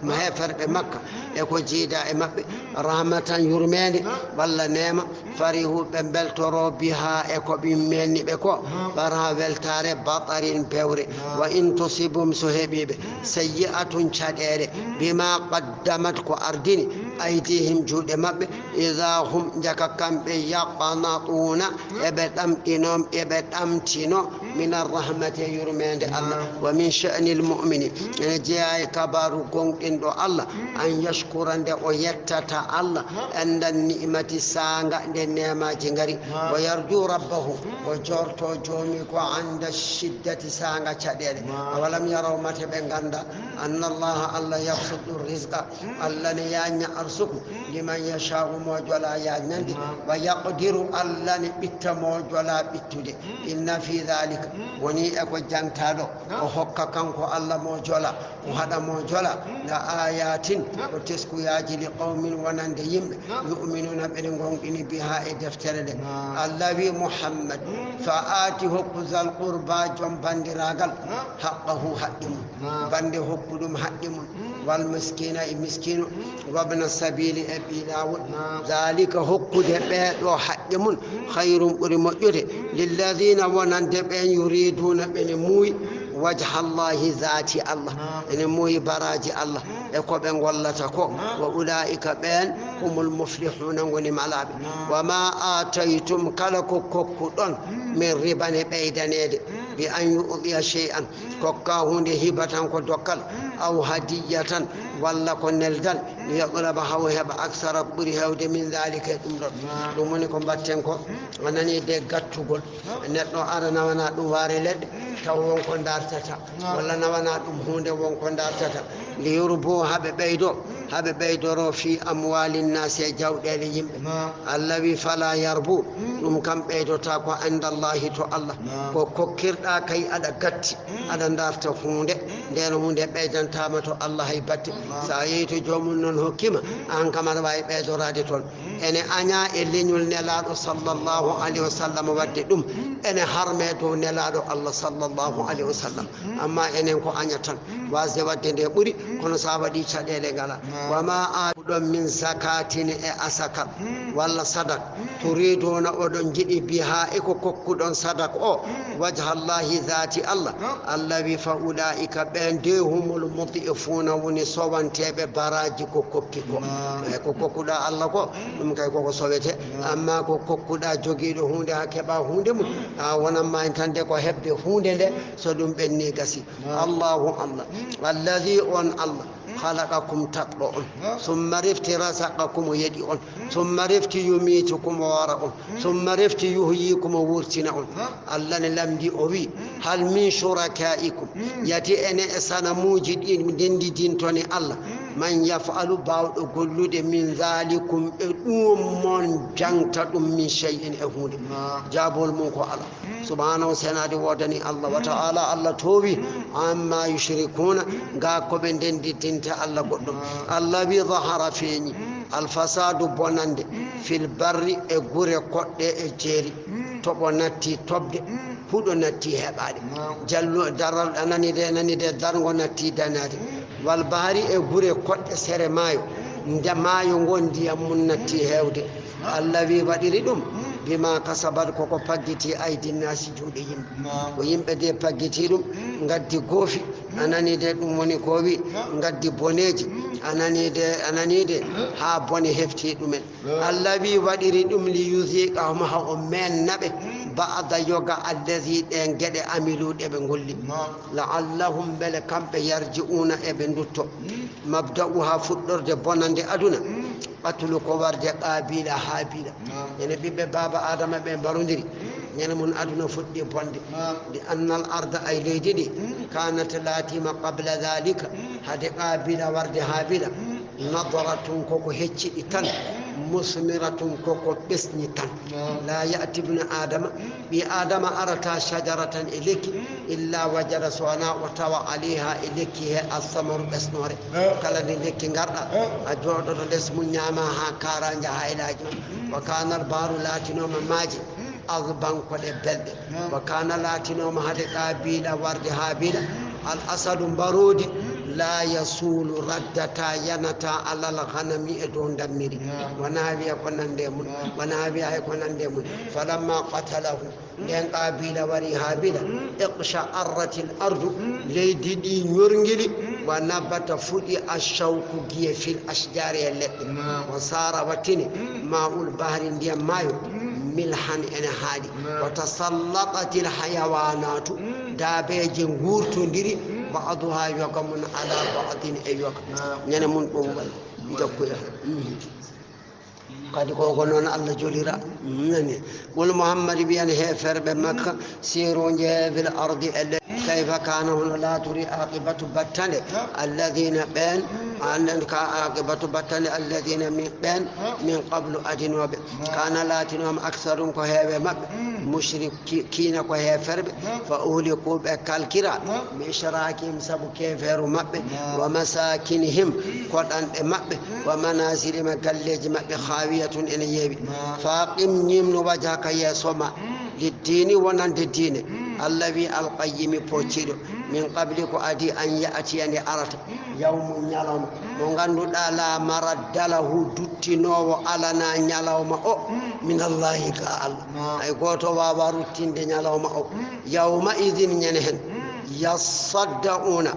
heeferɓe makka e ko jiida e maɓɓe rahmatan yurmende walla neema farihu ɓe mbeltoro biha e ko ɓimmenni ɓe ko bara weltare batarin bewre. Wa in tusibum so heɓiɓe sayyi'atun caɗeele bima qaddamat ko ardini aydihim juuɗe maɓɓe ida hum jaka kamɓe yaqnatuna eɓe ɗamɗino eɓe ɗamtino min arrahmati e yurmende Allah. Wa min sha'ni lmumini ene jeeya e kabaru gonɗinɗo Allah an yashkura nde o yettata Allah endan ni'mati saanga nde nemaji ngari. Wa yarju rabbahu o jorto joomi ko anda shiddati saanga caɗeele. Awalam yaraw mate ɓe ganda anna allaha Allah yabsutu rizqa Allah ne yañña arsuku liman yasha'u mo jola yaññande wa yaqdiru Allah ne ɓitta mo jola ɓittude. Inna fi dhalika woni e ko jantaɗo o hokka kanko Allah mo jola o haɗa mo jola la ayatin ko teskuyaaji li qawmin wonande yimɓe yu'minuna ɓeɗe gonɗini biha e deftere nde. Allah wi Muhammad fa aati hokku zal qurba joom bandiragal haqqahu haqqe mum bande hokku ɗum haqqe mum wal miskina e miskino wabna sabili e ɓi lawol. Dhalika hokkude ɓeɗo haqqe mum khayrun ɓuri moƴƴude lilladhina wonande ɓen yuriduna ɓene muuyi wajha Allahi zati Allah ene muuyi baraji Allah e ko ɓe gollata ko wa ulaika ɓen humul muflihuna goni malaɓe. Wa ma ataytum kala ko kokkuɗon min riban e ɓeydanede bi an yu'tiya shay'an kokka hunde hiba tan ko dokkal aw hadiyatan walla ko neldal yaɓraba haw heɓa aksara ɓuri hewde min dhalika e ɗum ɗon. Ɗum woni ko mbatten ko a nani de gattugol neɗɗo ara nawana ɗum waare leɗɗe taw won ko dartata, walla nawana ɗum huunde won ko dartata. Li yurbu, haa ɓe ɓeydo, haa ɓe ɓeydoro fi amwalin nasi, e jawɗeele yimɓe. Allawi fala yarbu, ɗum kam ɓeydota ko inda Allahi to Allah. Ko kokkirɗa kay aɗa gatti, aɗa darta huunde, nden huunde ɓeydantaama to Allah hay batte. So a yehi to joomum noon hokkima, aan kam aɗa waawi ɓeydoraade toon. Ene añaa e leñol Nelaaɗo sallallahu alayhi wa sallam waɗde ɗum, ene harmee dow Nelaaɗo Allah sallallahu alayhi wa sallam. Amma enen ko aña tan, waasde waɗde nde ɓuri, kono so a waɗii caɗeele ngalaa. Wa ma aatuɗon min zakatin, e asaka, walla sadak, turiduuna, oɗon njiɗi, biha, e ko kokkuɗon sadak o, wajha Allahi, zaati Allah, Allah wi, fa ulaika, ɓeen de, humul mud'ifuna, woni sowanteeɓe baraaji ko kokki ko. E ko kokkuɗa Allah ko, ɗum kay koko sowete. Amma ko kokkuɗa jogiiɗo huunde haa keɓa huunde mum, a wonan ma en tan de ko heɓde huunde nde, so ɗum ɓenni gasi. Allahu Allah, allazi, on Allah, khalaqakum, tagɗo on, summa refti razaqakum, o yeɗi on, summa refti yumitukum, o wara on, summa refti yuhyikum, o wurtina on. Allah ne lamndi, o wi, hal min shurakaikum, yati ene e sanamuuji ɗi ndendidintoni Allah, man yaf'alu, baawɗo gollude, min zalikum, e ɗum mon jangta ɗum, min shay'in, e huunde. Jaabol mum ko alaa. Subhanahu, senaade woodani Allah, wa ta'ala, Allah toowi, amma yushrikuna, ga ko ɓe ndendidinta Allah goɗɗo. Allah wi, zahara, feeñi, al fasadu, bonande, fil barri, e gure koɗɗe e jeeri. Toɓo natti toɓde, huɗo natti heɓaade. Jallu, daral, a nani de, nani de, darngo natti danaade. Wal bahari, e gure koɗɗe sere maayo, nde maayo ngo ndiyam mum natti heewde. Allah wi, waɗiri ɗum, bima kasabat, koko paggiti, aydin nasi, juuɗe yimɓe. Ko yimɓe de paggiti ɗum, ngaddi goofi, a nani de, ɗum woni goowi, ngaddi boneeji, a nani de, a nani de, haa bone hefti ɗumen. Allah wi, waɗiri ɗum, li yuziqahum, haa o meenna ɓe, ba'da, yoga, allazi, ɗeen geɗe, amilu, ɗe ɓe ngolli. La'allahum, mbele kamɓe, yarji'una, eɓe ndutto. Mabda'uha, fuɗɗorde bonande aduna, qatlu, ko warde Qaabila Haabiila. Ene ɓiɓɓe baaba Aadama ɓe mbarondiri, ñande mum aduna fuɗɗi bonde. Li annal arda, ay leydi ndi, kanat, laatima, qabla dhalika, hade Qaabila warde Haabiila, nadratun, koko hecciɗi tan, musmiratun, koko ɓesni tan. La ya'ti ibnu Aadama, ɓii Aadama arata shajaratan e lekki, illa wajada, so wona o tawa, alayha, e lekki he, as-samaru, ɓesnoore. Kala nde lekki ngarɗa, a jooɗoto les mum, ñaama haa kaara, njaha e laaji ma. Wa kana al-bahru, laatinooma maaje, azban, ko ɗe belɗe. Wa kana, laatinooma hade Qaabila warde Haabiila, al asadu, mbaroodi, la yasulu, raddata, yanata, alal ghanami, e dow ndammiri. Wona wiya ko nande mum, wona wiya hay ko nande mum. Falamma qatalahu, nden Qaabila wari Haabiila, iqsha'arratil ardu, leydi ndi ñorngili, wa nabata, fuɗi, ashawku, giye, fil ashjari, e leɗɗe. Wa sara, wattini, ma'ul bahri, ndiyam maayo, milhan, ene haaɗi. Wa tasallatatil hayawanatu, daabeeje nguurtondiri, ba'duha, yoga mum, ala ba'din, e yoga. Ñande mum ɗum waɗi. Jokkuya. Kadi ko ko noon Allah jolira. Nani. Qul, Muhammad, wiyan heeferɓe Makka, siru, njehee, fil ardi, e leydi, kayfa kana, hono laatiri, aqibatu, battane, alladina, ɓeen, anen ka, aqibatu, battane, alladina, min, ɓeen, min qablu, adinooɓe. Kana, laatinooma, aksarum, ko heewe maɓɓe, mushriki, kiina, ko heeferɓe, fa uhliku, ɓe kalkira, bi ishrakihim, sabu keefeeru maɓɓe, wa masakinihim, koɗanɗe maɓɓe, wa manazilihim, e galleeji maɓɓe, khawiyatun, ene yeewi. Fa aqim, ñiimnu, wajhaka, yeeso ma, liddiini, wonande diine, Allah wi, alqayyimi, pocciiɗo, min qabli, ko adii, an ya'tiya, nde arata, yawmun, ñalawma, mo ngannduɗaa, la maradda lahu, duttinoowo alanaa ñalawma o, min Allahi, ka Allah. Hay gooto waawaa ruttinde ñalawma o. Yawma idin, ñande heen, yasaddauna,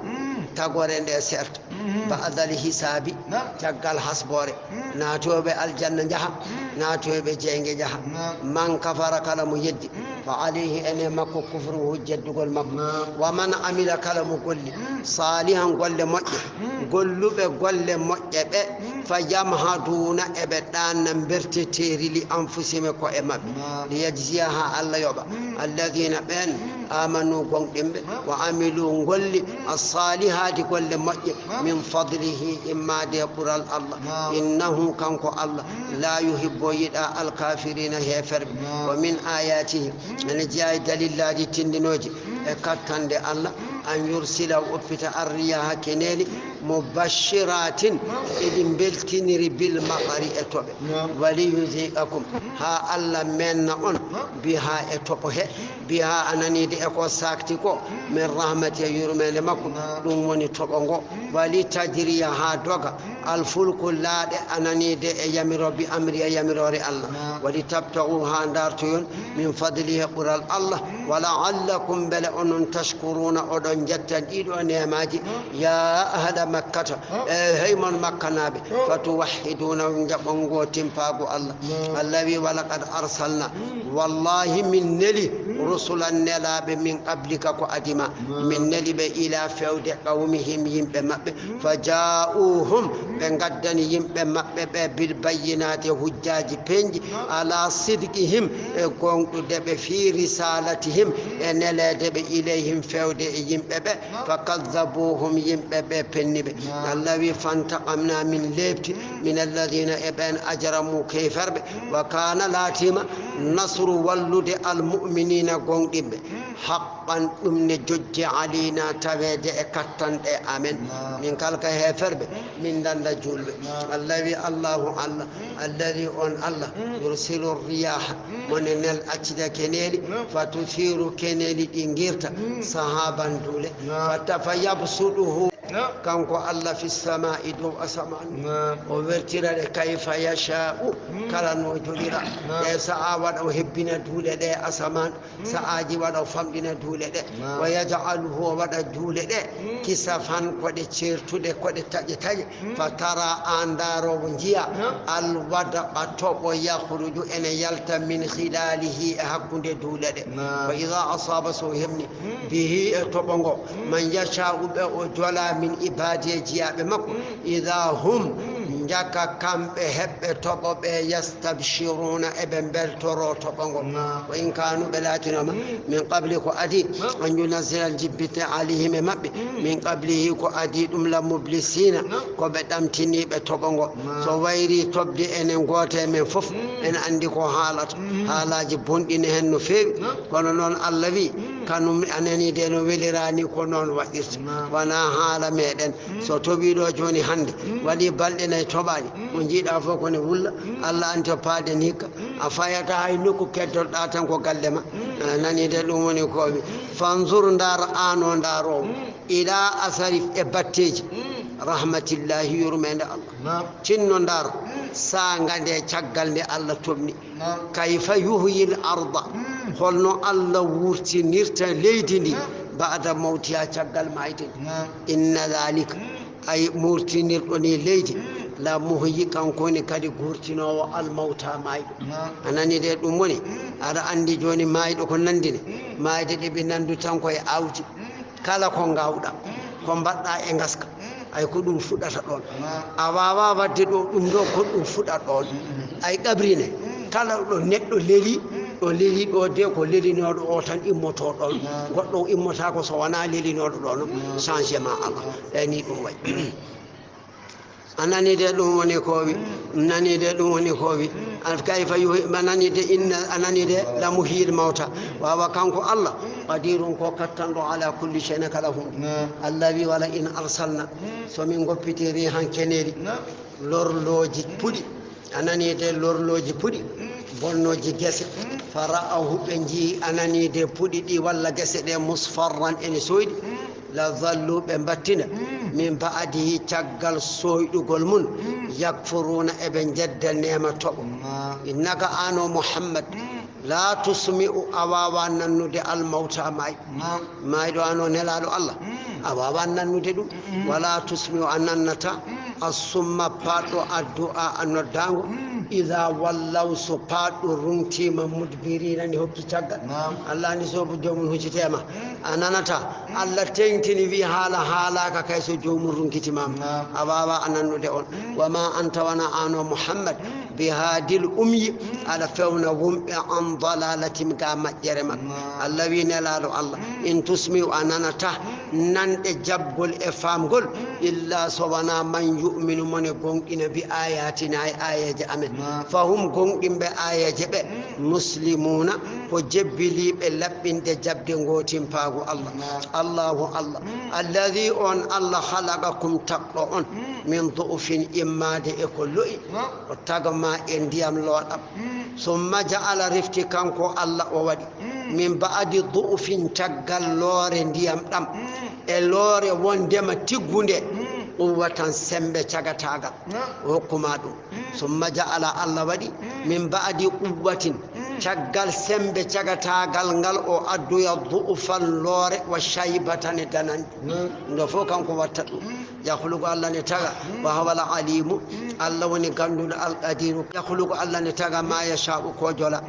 tagore nde serta. Ba'dal hisaabi, caggal hasboore. Naatooɓe aljanna njaha, naatooɓe jeynge njaha. Man kafara, kala mo yeddi, fa alayhi, ene makko, kufruhu, jeddugol makko. Wa man amila, kala mo golli, salihan, golle moƴƴe, golluɓe golle moƴƴe ɓe, fa yamhaduna, eɓe ɗaanna mberteteeri, li anfusihim, ko e maɓɓe. Li yajziya, haa Allah yoɓa, Alladina ɓen amanu gonɗinɓe, wa amilu golli, assalihati golle moƴƴe, min fadlihi immaade e ɓural Allah. Innahu kanko Allah la yuhibbu yiɗa alkafirina heferɓe. Wa min ayatihi ene jeeya e dalillaaji tindinooji e kattande Allah, an yursila o oppita arriyaha keneeli mubashiratin eɗi beltiniri bil maqari e toɓe. Waliyuziqakum ha Allah menna on biha e toɓo he biha ananide e ko sakti ko min rahmati e yurmende makko. Ɗum woni toɓo ngo. Wali tajriya ha doga alfulku laaɗe ananide e yamiro bi amri e yamiroore Allah. Wali tabtagu ha dartoyon min fadli e ɓural Allah. Wa la'allakum bele onon tashkuruna oɗon jettan ɗiɗo neemaji. Ya ahla makkata e heymon makkanaɓe fatuwahhiduna jaɓon ngo timpagu Allah. Allah wi walaqad arsalna wallahi min neli rusulan nelaɓe min qablika ko adima. Min neli ɓe ila fewde qawmihim yimɓe maɓɓe. Fa ja'uhum ɓe gaddani yimɓe maɓɓe ɓe bil bayyinati hujjaji penji ala sidqihim e gonɗude ɓe fi risalatihim e nelede ɓe ilayhim fewde e yimɓe ɓe. Fa kazzabuhum yimɓe ɓe penni ɓe. Allah wi fantaqamna min leɓti min alladina e ɓen ajramu keyferɓe. Wa kana laatima nasru wallude almuminina gonɗinɓe haqqan ɗum ne jojje alayna taweede e kattanɗe amen. Min kalka heeferɓe min danda julɓe. Allah wi allahu allah alladi on allah yursilu riyaha mone nel accida keneeli fa tusiru keneeli ɗi girta sahaban duule fa yabsuduhu kanko allah fi sama'i dow asaman o wertira ɗe kayfa yasha'u kala no joɗira ɗe sa'a waɗa o hebbina duule ɗe asaman sa'aji waɗa o famɗina duule ɗe wa yaj'aluhu o waɗa duule ɗe kisafan koɗe certuɗe koɗe taƴe taƴe fa tara an darowo njiya alwadaqa toɓo yahruju ene yalta min khilalihi e hakkunde duule ɗe fa ida asaba so hemni bihi e toɓo ngo man yasha'u ɓe o jola min ibadi e jiyaɓe makko ida hum jaka kamɓe heɓɓe toɓo ɓe yastabshiruna eɓe beltoro toɓo ngo wa in kanu ɓe latinoma min qabli ko adi an yunazzila jibbite alayhim e maɓɓe min qablihi ko adi ɗum la mublisina ko ɓe ɗamtiniɓe toɓo ngo so wayri toɓde enen gooto e men fof ene anndi ko haalata haalaji bonɗi ne hen no feewi kono noon allah wi kanum anani de no welirani ko noon waɗirta wona haala meɗen so toɓiɗo joni hannde waɗi balɗe nayi toɓani ko jiiɗa fof kone wulla allah anndi to paaden hikka a fayata hay nokku keddotoɗa tan ko galle ma a nani de ɗum woni komi fanzur ndar ano ndarowo ila asari e batteji rahmatillahi yurmede allah tinno ndar saga nde caggal nde allah tomni kayfa yuhyil arda holno allah wurtinirta leydi ndi bada mawtiha caggal mayde ndi inna dhalika ay murtinirɗo ni leydi la muhyi kanko woni kadi gurtinowo almawta mayɗo a nani de ɗum woni aɗa andi joni mayɗo ko nandine mayde ɗe ɓe nandu tan koye awdi kala ko ngawɗa ko mbaɗɗa e ngaska ay ko ɗum fuɗɗata ɗon a wawa wadde ɗo ɗum ɗo ko ɗum fuɗɗat ɗon ay qabrine kala ɗo neɗɗo leli ɗo leli ɗo de ko lelinoɗo o tan immoto ɗon goɗɗo immotako so wona lelinoɗo ɗon changement ala eyni ɗum way a nani de ɗum woni kowi nani de ɗum woni kowi kayfa yuhi a nani de inna a nani de la muhyil mawta wawa kanko allah qadirun ko kattanɗo ala kulli shay'in kala hunde allah wi wala in arsalna so min goppiti rihan keneeri lorlooji puɗi a nani de lorlooji puɗi bonnooji gese fa ra'ahu ɓe njii a nani de puɗi ɗi walla gese ɗe musfarran ene soyɗi la zallu ɓe mbattina min ba'dihi caggal soyɗugol mum yakfuruna eɓe jedda neema toɓo innaka an o muhammad la tusmi'u a wawa nannude almawta may mayɗo an o nelaɗo allah a wawa nannude ɗum wala tusmi'u a nannata assumma paɗɗo addu'a a noddago Ida wallaw, so paɗɗo runtiima, mudbirina, ni hokki caggal. Naam. Allah ni soobu joomum hucciteema. A nanata, Allah teŋtini wi haala haalaaka kay so joomum runkitimaama. Naam. A waawa a nannude on. Wa ma anta, wona aan o Muhammad, bi haadil umyi, aɗa fewna wumɓe an dalalatim ga majjere maɓɓe. Naam. Allah wi nelaaɗo Allah, in tusmi'u, a nanata nanɗe jaɓgol e faamgol, illa so wona man yu'minu, mone gonɗina bi ayatina e ayeeje amen. Naam. Fahum, gonɗinɓe ayeeje ɓe, muslimuna, ko jebbiliiɓe laɓɓinɓe jaɓde ngootimpaagu Allah. Naam. Allahu Allah, alladi on Allah, khalaqakum, tagɗo on, min du'fin, immaade e ko lo'i, o taga ma e ndiyam looɗam. Summa ja'ala, refti kanko Allah o waɗi, min ba'di du'fin, caggal loore ndiyam ɗam, e loore wondema tiggunde, quwwatan, sembe cagataagal, o hokkuma ɗum. Summa ja'ala, Allah waɗi, min ba'di quwwatin, caggal sembe cagataagal ngal o addoya du'fan, loore, wa shaybatan, e dananɗe. Ɗum ɗo fof kanko watta ɗum. Yakhluqu, Allah ne taga, wa huwal alimu, Allah woni gannduɗo, al qadiru. Yakhluqu, Allah ne taga, ma yasha'u, ko jola.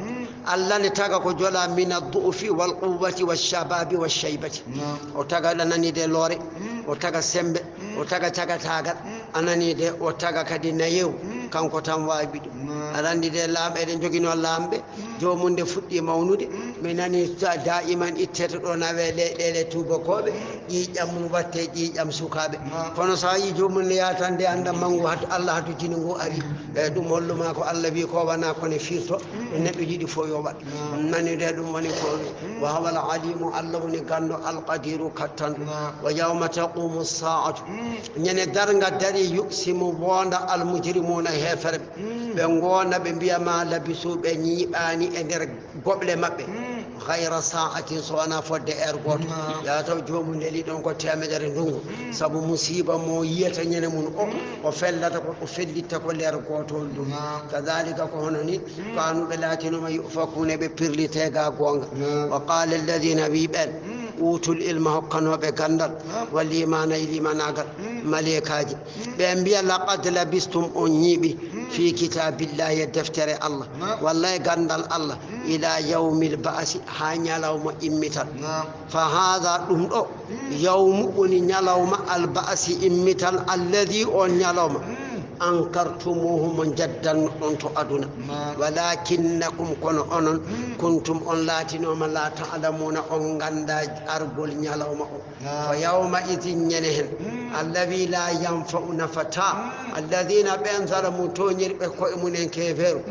Allah ne taga ko jola, min ad-du'fi wal quwwati wash shababi wash shaybati. Naam. O taga, a nani de, loore, o taga sembe, o taga cagataagal, a nani de, o taga kadi nayewu. Kanko tan waawi ɗum. Naam. Aɗa anndi de, laamɓe, eɗen njoginoo laamɓe. Joomum nde fuɗɗii mawnude, mi nani ta-, daa'iman ittete ɗo nawe leyɗeele tuubakooɓe, ƴiiƴam mum watte ƴiiƴam sukaaɓe. Kono so a yii joomum ne yaha tan, nde annda manngu hatu, Allah hatu jini ngu ari. E ɗum holluma ko Allah wi ko wona ko ne firto, ɗum neɗɗo yiɗi fof yo waɗ. Nani de ɗum woni ko wa huwal alimu, Allah woni ganndo, al qadiru, kattanɗo. Wa yawma taqumu saa'atu, ñande darnga dari, yuqsimu, wonda, al mujrimuna, heeferɓe. Ɓe ngoonda, ɓe mbiya ma labisu, ɓe ñiiɓaani e nder goɓle maɓɓe. Hayra sa'atin, so wonaa fodde heure gooto. Yaa taw joomum neli ɗon ko teemedere ndungu. Sabu musiiba mo yiyata ñande mum o, o fellata ko, o fellitta ko leer gootol ɗum. Kadhalika, ko hono ni, kanu, ɓe laatinooma, yu'fakuuna, ɓe pirlitee ga goonga. Wa qala alladhina, wi ɓeen, utul ilma, hokkanooɓe ganndal, wal imaana, e limanaagal, maleekaaji. Ɓe mbiya, laqad labistum, on ñiiɓi, fi kitaabillahi, e deftere Allah, walla e ganndal Allah, ila yawmil ba'si, haa ñalawma immital. Fa haadha, ɗum ɗo, yawmu, woni ñalawma, al ba'si, immital, alladhi, on ñalawma, ankartumuhu, mo njaddanno ɗon to aduna. Walakinnakum, kono onon, kuntum, on laatinooma, la ta'lamuna, on ngannda argol ñalawma o. Fa yawma idhin, ñande heen, alladhi la yanfa'u, nafata, alladhina, ɓeen, zalamu, tooñirɓe ko'e mum en keefeeru,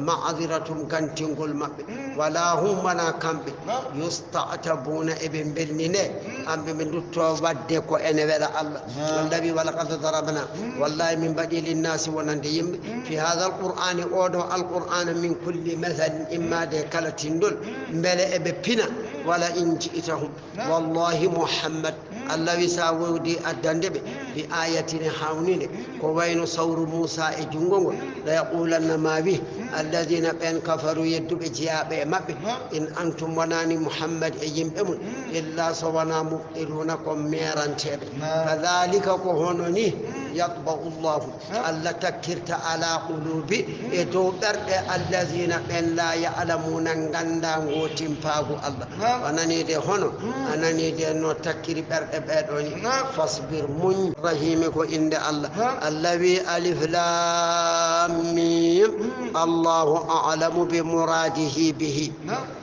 ma'dhiratum, gantingol maɓɓe, wala hum, wona kamɓe, yusta'tabuna, eɓe mbelnine, amɓe ɓe ndutto waɗde ko ene wela Allah. Allah wi, walaqad darabna, wallahi min mbaɗi, linnasi, wonande yimɓe, fi hadha alqur'ani, oɗo alqur'ana, min kulli mathalin, immaade kala tinndol, mbele eɓe pina, wala in ji'tahum. Wallahi Muhammad, Allah wi, sa wowdi addande ɓe, bi ayatin, hawninde, ko wayno sawru Muusa e junngo ngol, la yaqulanna, ma wi, alladhina, ɓeen, kafaru, yedduɓe jeyaaɓe e maɓɓe, in antum, wonaani Muhammad e yimɓe mum, illa, so wonaa, mubtiluna, ko meeranteeɓe. Kadhalika, ko hono ni, yatba'u Allahu, Allah takkirta, ala qulubi, e dow ɓerɗe, alladhina, ɓeen, la ya'lamuna, ngannda ngootimpaagu Allah. A nani de hono, a nani de no takkiri ɓerɗe ɓee ɗoo ni. Fasbir, muñ. Rahimi, ko innde Allah. Allah wi, alif lam mim. Allahu a'lamu bi muradihi bihi.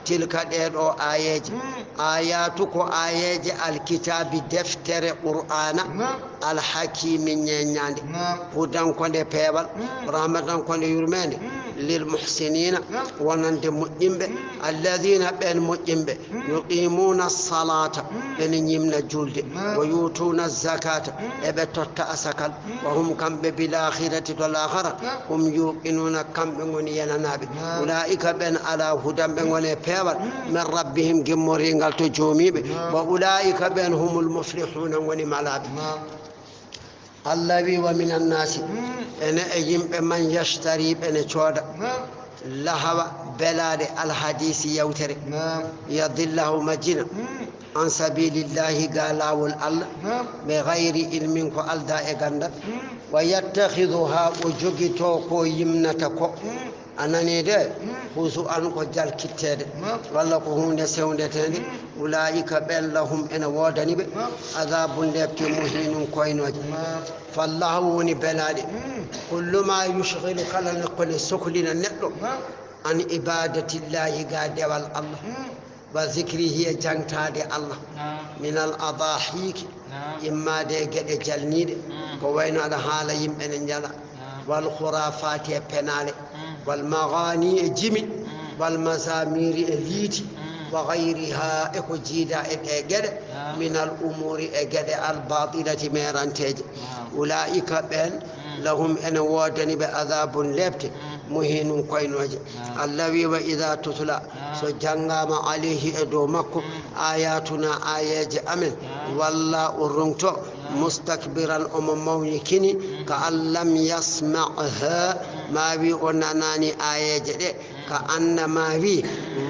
Tilka, ɗee ɗoo aayeeje. Ayatu, ko aayeeje alkitaabi, deftere Qur'aana. Alhakimi, ñeeñaande. Hudan, ko nde peewal. Rahmatan, ko nde yurmeende. Lil muhsinina, wonande moƴƴinɓe. Alladhina, ɓeen moƴƴinɓe. Yuqimuna salata, ɓene ñimna julde. Wa yutuna zakata, eɓe totta asakal. Wa hum, kamɓe, bil akhirati, to laakhara, hum yuqinuna, kamɓe ngoni yenanaaɓe. Ulaika, ɓeen, ala hudan, ɓe ngoni e peewal, min rabbihim, gimmoringal to joomiiɓe. Wa ulaika, ɓeen, humul muflihuna, ngoni malaaɓe. Allah wi, wa minan nasi, ene e yimɓe, man yashtari, ɓene cooda, lahawa, belaɗe, alhadisi, yewtere, yadillahu, majjina, an sabilillahi ga laawol Allah, ɓe gayri ilmin ko alda e gandal, wa yattakhiduha o jogito ko yimnata ko, a nani de, husu an ko jalkitteede, walla ko hunde sewndetende, ulaika ɓen lahum ene woodani ɓe adabun lepte muhinun koynooje, fallahu woni belaɗe, kullu ma yushghilu kala ne kone soklina neɗɗo, an ibadatillahi ga dewal Allah, wa zikrihi e jangtaade Allah, min al adahiki, immaade e geɗe jalniiɗe, ko wayno aɗa haala yimɓe ne njala, wal khurafati e penaale, wal maghani e jimi, wal mazamiri e liiti, wa gayriha e ko jiida e ɗe geɗe, min al umuri e geɗe al batilati meranteeje, ulaika ɓen, lahum ene woodani ɓe adabun lepte, muhinun koynooje, Allah wi wa ida tutla so janngaama alayhi e dow makko, ayatuna ayeeje amen, walla o rungto, mustakbiran omo mawnikini, ka an lam yasmaha, ma wi o nanaani ayeeje ɗe, ka annama wi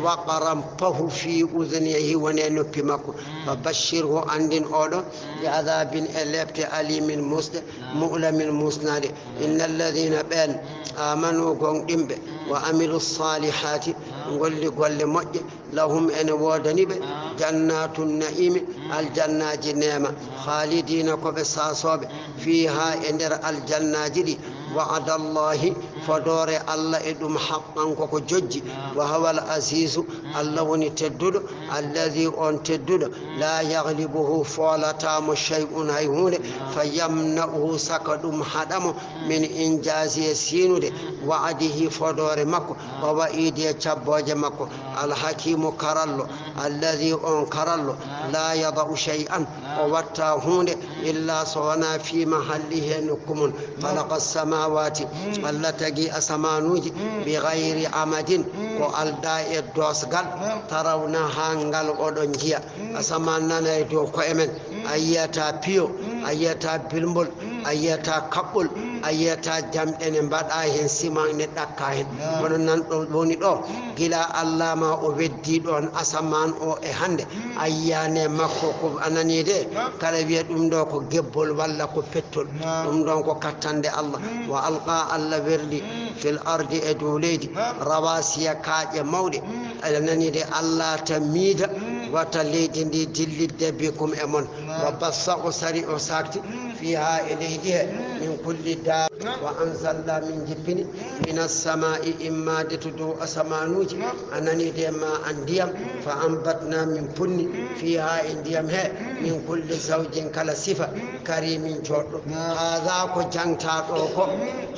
waqaran pahu fi udunihi wone noppi makko, fa bashirhu anndin oɗo, bi adabin e lepte alimin musɗe, mu'lamin musnaade. Inna alladina ɓen amanu gonɗinɓe, wa amilu salihati golli golle moƴƴe, lahum ene woodani ɓe jannatun naimi aljannaji neema, khalidina ko ɓe sasoɓe fiha e nder aljannaji ɗi, wa'ada allahi fodoore allah e ɗum haqqan koko jojji, wa hawal azizu allah woni tedduɗo, alladi on tedduɗo la yaglibuhu foolata mo shay'un hay hunde, fa yamna'uhu saka ɗum haɗa mo min injazi e siinude wa'adihi fodoore makko, wa wa'idi e cabbooje makko, alhakimu karallo, alladi on karallo la yada'u shay'an o watta hunde illa so wona fi mahallihi e nokku mum, khalaqa samawati allah tagi asamanuji bi gayri amadin ko alda e dosgal, tarawna ha ngal oɗon jiya asaman nana e dow koye men, a yiyata piyo, a yiyata bilmbol, a yiyata kaɓɓol, a yiyata jamɗe ne mbaɗa hen siman ne ɗakka hen. Kono nan ɗo woni ɗo gila allah ma o weddi ɗon asaman o e hande a yiyane makko ko a nani de, kala wiya ɗum ɗo ko gebbol walla ko pettol, ɗum ɗon ko kattande allah. Wa alqa allah werli fil ardi e dow leydi rawasiya kaaƴe mawɗe, aɗa nani de allah ta miida wata leydi ndi dillidde bikum e mon, wa bassa o sari o sakti fiha e leydi he min kulli da, wa anzalna min jippini min assamai immade to dow asamanuji, a nani de ma an ndiyam, fa ambatna min punni fiha e ndiyam he min kulli zawjin kala sifa karimin joɗɗo. Hada ko jangta ɗo ko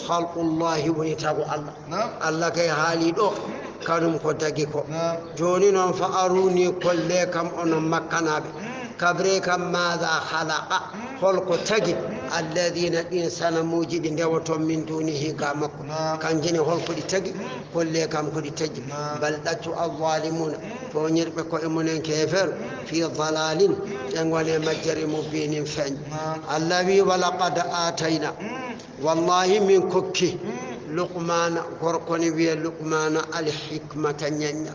khalqullahi woni tago allah. Allah kay haali ɗo kanum ko dagi ko. Joni noon fa aruni kolle kam onon makkanaɓe kabre kam mada khalaqa, holko tagi alladina ɗin sanamuji ɗi ndewoton min dunihi ga makko, kanjine holko ɗi tagi? Kolle kam ko ɗi tagi. Bal ɗaccu alzalimuna toñirɓe koye mumen kefer fi dalalin ɓe gone majjere mubinin feeñ. Allah wi walaqad atayna wallahi min kokki luqmana gorko ne wiye luqmana alhikmata ñaññal,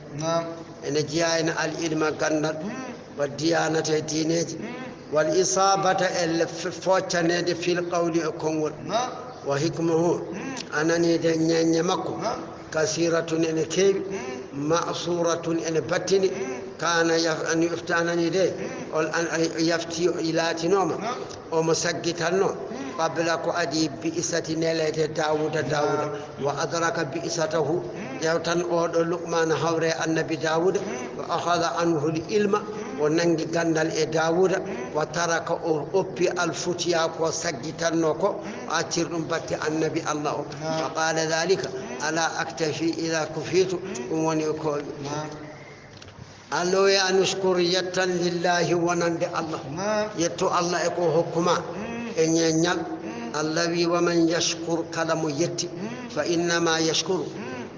ene jeya ene al ilma gandal, wa diyanata e diineji, wal isabata e foccanede fil qawli e konngol, wa hikmuhu ananide ñaññe makko kasiratun ene keewi, masuratun ene battini, kana an yufta anani de ol an yafti latinoma omo saggitanno qabla ko adi bi'isati nelede dawuda dawuda, wa adraka bi'isatahu ƴewtan oɗo luqmana hawre annabi dawuda, wa akhada anhu l ilma o nangi gandal e dawuda, wa taraka o oppi alfutiya ko saggitanno ko accir ɗum batte annabi allah o, fa qala dhalika ala aktafi ida kufitu ɗum woni ko Allah wi an ushkur yettan lillahi wonande Allah, yetto Allah e ko hokkuma e ñeñal. Allah wi wa man yashkur kala mo yetti fa innama yashkuru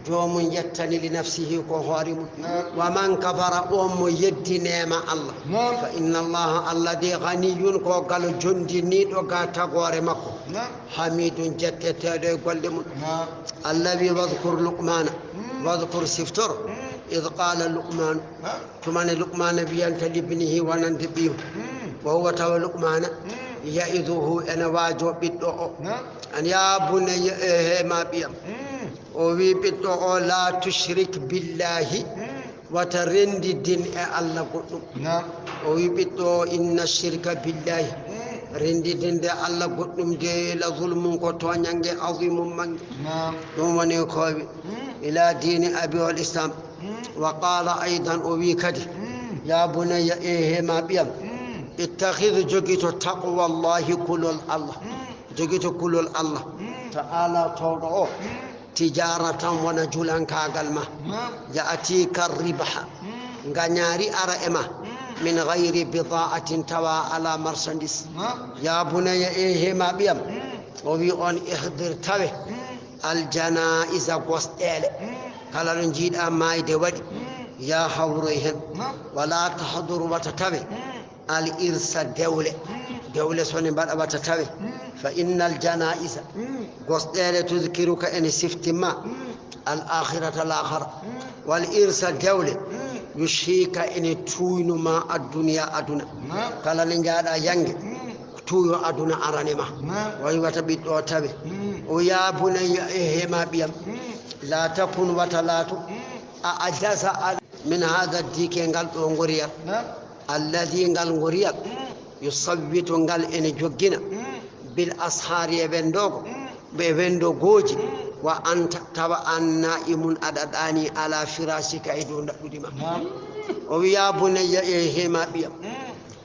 jomum yettani li nafsihi ko hoore mum, wa man kafara on mo yeddi neema Allah fa inna Allah Allah de ganiyun ko galo jondiniɗo ga tagore makko, hamidun jetteteɗo e golle mum. Allah wi wadkur luqmana wadkur siftor إذ قال لقمان, نعم. Tuma nde Luqmaana wiyanta libnihi, wonande ɓiyum. Mm. Wa huwa, tawa Luqmaana, mm, ya'iduhu, ene waajo ɓiɗɗo o. Na'am. An ya bunayya, e he ma ɓiyam. Mm. O wi ɓiɗɗo o, la tushrik billahi. Mm. Wata renndidin e Allah goɗɗum. Na'am. O wi ɓiɗɗo o, inna shirka billahi. Mm. Renndidinde Allah goɗɗum de la zulmun ko tooñannge azimun mannge. Na'am. Ɗum woni ko wi. Mm. Ila diini abi wal Islam. Mm. Wa qala aydan, o wi kadi, mm, ya bunayya, e he ma ɓiyam, mm, ittakhidh, jogito, taqwallahi, kulol Allah. Mm. Jogito kulol Allah. Mm. Ta'ala, towɗo o. Mm. Tijaratan, wona julankaagal ma. Na'am. Ya'tika ribaha. Mm. Ngañaari ara e ma. Mm. Min ghayri bida'atin, tawa ala marchandise. Na'am. Ya bunayya, e he ma ɓiyam. Mm. O wi on, ihdir, tawe. Mm. Aljanaiza, gosɗeele. Mm. Kala ɗo njiiɗa maayde waɗi, mm, ya hawroy hen. Na'am. Wala tahdur, wata tawe. Mm. Al irsa, dewle. Mm. Dewle so ne mbaɗa, wata tawe. Mm. Fa innal janaiza, mm, gosɗeele, tuzkiruka, ene siftima, mm, al akhirata, lahara. Mm. Wal irsa, dewle, mm, yushika, ene tuuynu ma, addunya, aduna. Na'am. Kala ne njaaɗa yange, mm, tuuyo aduna arane ma. Na'am. Wayi wata ɓiɗɗo o tawe. Mm. O ya bunayya, e he ma ɓiyam. Mm. La takun, wata laato. Mm. A ajaza al-, min hada, dike ngal ɗo ngoriyal. Na'am. Alladhi, ngal ngoriyal. Mm. Yusawwitu, ngal ene joggina. Mm. Bil ashari, e wendoogo. Mm. Ɓe wendogooji. Mm. Wa anta, tawa an na'imun, aɗa ɗaani, ala firashika, e dow ndaɗɗudi ma. Na'am. O wi ya bunayya, e he ma ɓiyam. Mm.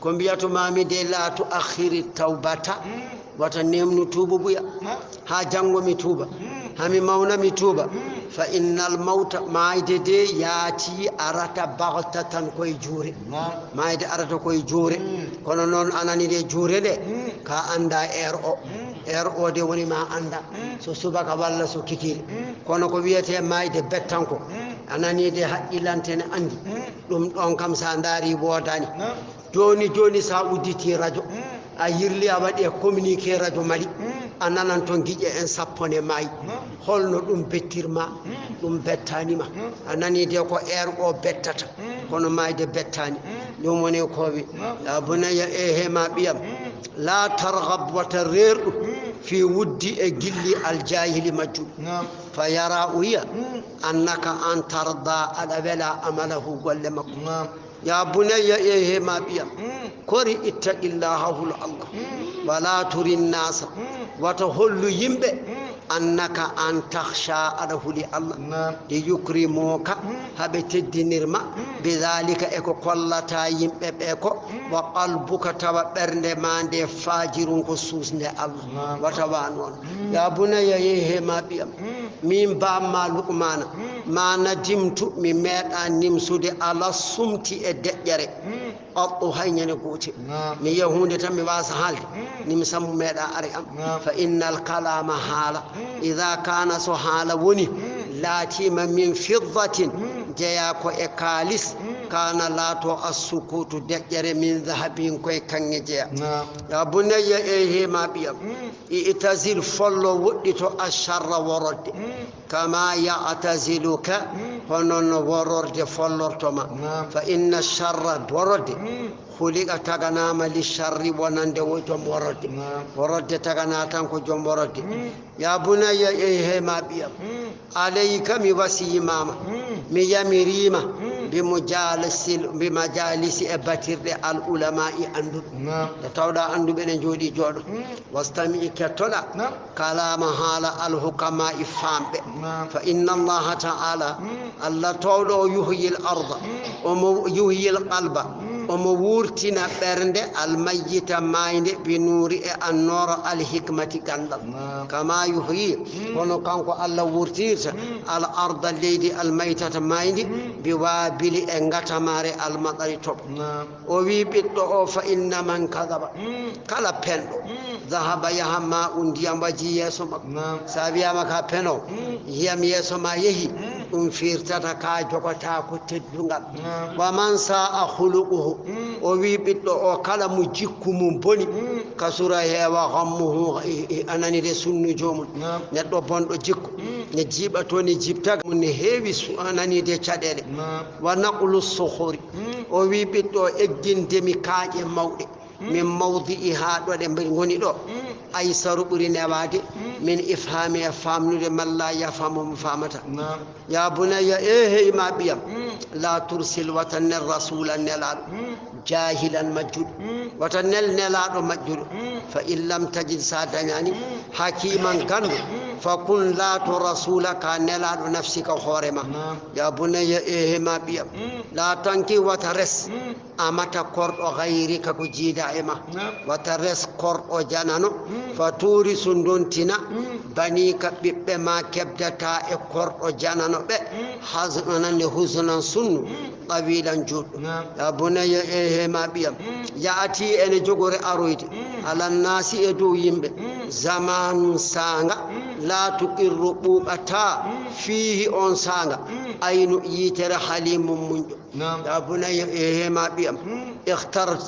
Ko mbiyatoma mi de, la tuakhiri tawbata. Mm. Wata nemnu tuubu buya. Ma? Ha janngo mi tuuba. Mm. Ha mi mawna mi tuuba. Mm. Fa innal mawta, maayde de yaati, arata, baghtatan, koye juure. Ma? Maayde arata koye juure. Mm. Kono noon a nani de juure nde, mm, ka annda heure o. Mm. Heure o de woni ma annda. Mm. So subaka walla so kikiiɗe. Mm. Kono ko wiyete maayde bettanko. Mm. A nani de haqqilante ne anndi. Mm. Ɗum ɗon kam sa ndaari woodani. Na'am. Jooni jooni, sa udditi radio, mm, a yirli, a waɗi e communiqué radio Mali, mm, a nanan toon giƴe en sappo ne maayi. Mm. Holno ɗum bettirma? Mm. Ɗum bettaani ma. Mm. A nani de ko heure o bettata, mm, kono maayde bettaani. Mm. Ɗum woni ko wi. Mm. Ya bunayya, e he ma ɓiyam, mm, la targhab, wata reerɗu, mm, fi wuddi, e gilli, al jahili, majjuɗo. Na'am. Fa yara, o yiya, mm, annaka, an, tarda, aɗa wela, amalahu, golle makko. Na'am. Ya bunayya, e he ma ɓiyam. Mm. Kori, ittaqillaha, hul Allah. Mm. Wala turi nasa. Mm. Wata hollu yimɓe. Mm. Annaka, an, takhsha, aɗa huli Allah. Na'am. Li yukrimuka, mm, haɓe teddinirma. Mm. Bi dhalika, e ko kollata yimɓe ɓe ko. Mm. Wa qalbuka, tawa ɓernde ma nde fajirun, ko suusnde Allah. Na'am. Wata wa noon. Mm. Ya bunayya, e he ma ɓiyam. Mm. Min bamma Luqmaana, mm, ma nadimtu, mi meeɗa nimsude, ala sumti, e deƴƴere. Mm. Qattu, hay ñande gootel. Na'am. Mi yiya huunde tan mi waasa haalde. Mm. Nimsammu meeɗa are am. Na'am. Fa innal kalama, haala. Mm. Idha kana, so haala woni, mm, laatima min fiddatin, mm, jeya ko e kaalis, mm, kana, laato, assukutu, deƴƴere, min dhahabin, koye kaŋŋe jeya. Na'am. Ya bunayya, e he ma ɓiyam. Mm. I'tazil, follo, woɗɗito, asharra, worodde. Mm. Kama ya'taziluka, mm, hono no wororde follorto ma. Naam. Fa inna sharra, worode, mm, khuliqa, taganama, li sharri, wonande wo joom worode. Naam. Worode tagana tan ko joom worode. Mm. Ya bunayya, e he ma ɓiyam. Mm. Alayka, mi wasiyima ma. Mm. Mi yamirima. Mm. Bi mujalisil, bi majalisi, e batirɗe al ulama'i, anduɓe. Naam. Nde tawɗa anduɓe ne jooɗi jooɗo. Mm. Wastami, kettoɗa. Naam. Kalama, haala al hukama'i, famɓe. Naam. Fa inna Allaha ta'ala, mm, Allah towɗo o, yuhyil arda, mm, omo yuhyil qalba, mm, omo wurtina ɓernde, al mayyita, mayde, bi nuri, e annoro al hikmati, gandal. Naam. Kama yuhyi, mm, hono kanko Allah wurtirta, mm, al arda, leydi, al maytata, maydi, mm, bi wabili, e ngatamare al matsari, toɓo. Naam. O wi ɓiɗɗo o, fa inna man kadaba, mm, kala penɗo, mm, dahaba, yaha, ma un, ndiyam waji yeeso makko. Naam. Sa wiyama ka peno, mm, ndiyam yeeso ma yehi, mm, ɗum firtata ka jogotako teddungal. Naam. Wa man sa'a khuluquhu, mm, o wi ɓiɗɗo o, kala mo jikku mum boni, mm, Kasura heewa ghammuhu, i, i, anani de sunnu joomum. Naam. Neɗɗo bonɗo jikku. Mm. Ne jiiɓa to ne jiɓtaga mum ne heewi su-, anani de caɗeele. Naam. Wa naqlu sukhuri. Mm. O wi ɓiɗɗo egginde mi kaaƴe mawɗe. Mm. Min mawdi'i haa ɗo ɗe mbe-, ngoni ɗo. Mm. Aysaru ɓuri newaade. Mm. Min ifhami e faamnude man la yafhamu mo faamata. Naam. Ya bunayya, e hey ma ɓiyam, mm, la tursil, wata nel rasulan nelaaɗo, mm, jahilan majjuɗo, mm, wata nel nelaaɗo majjuɗo. Mm. Fa in lam tajid, sa dañani, mm, hakiman ganndo, mm, fa kun laato rasula ka nelaaɗo nafsika hoore ma. Naam. Ya bunayya, e hey ma ɓiyam, mm, la tanki, wata res, mm, amata korɗo ghayrika ko jiida e ma. Naam. Wata res korɗo janano. Mm. Fa turisu, ndontina. Mm. Banika, ɓiɓɓe ma keɓdata e korɗo janano ɓe. Mm. Haznan, nde huznan sunnu. Mm. Tawilan, juutɗo. Naam. Ya bunayya, e hey ma ɓiyam. Mm. Yaati, ene jogori aroyde. Mm. Alan nasi, e dow yimɓe. Mm. Zamanu, saanga. Mm. La tuqirru, ɓuuɓata. Mm. Fihi, on saanga. Mm. Aynu, yitere, halimun, muñɗo. Naam. Ya bunayya, e hey ma ɓiyam. Mm. Ikhtar,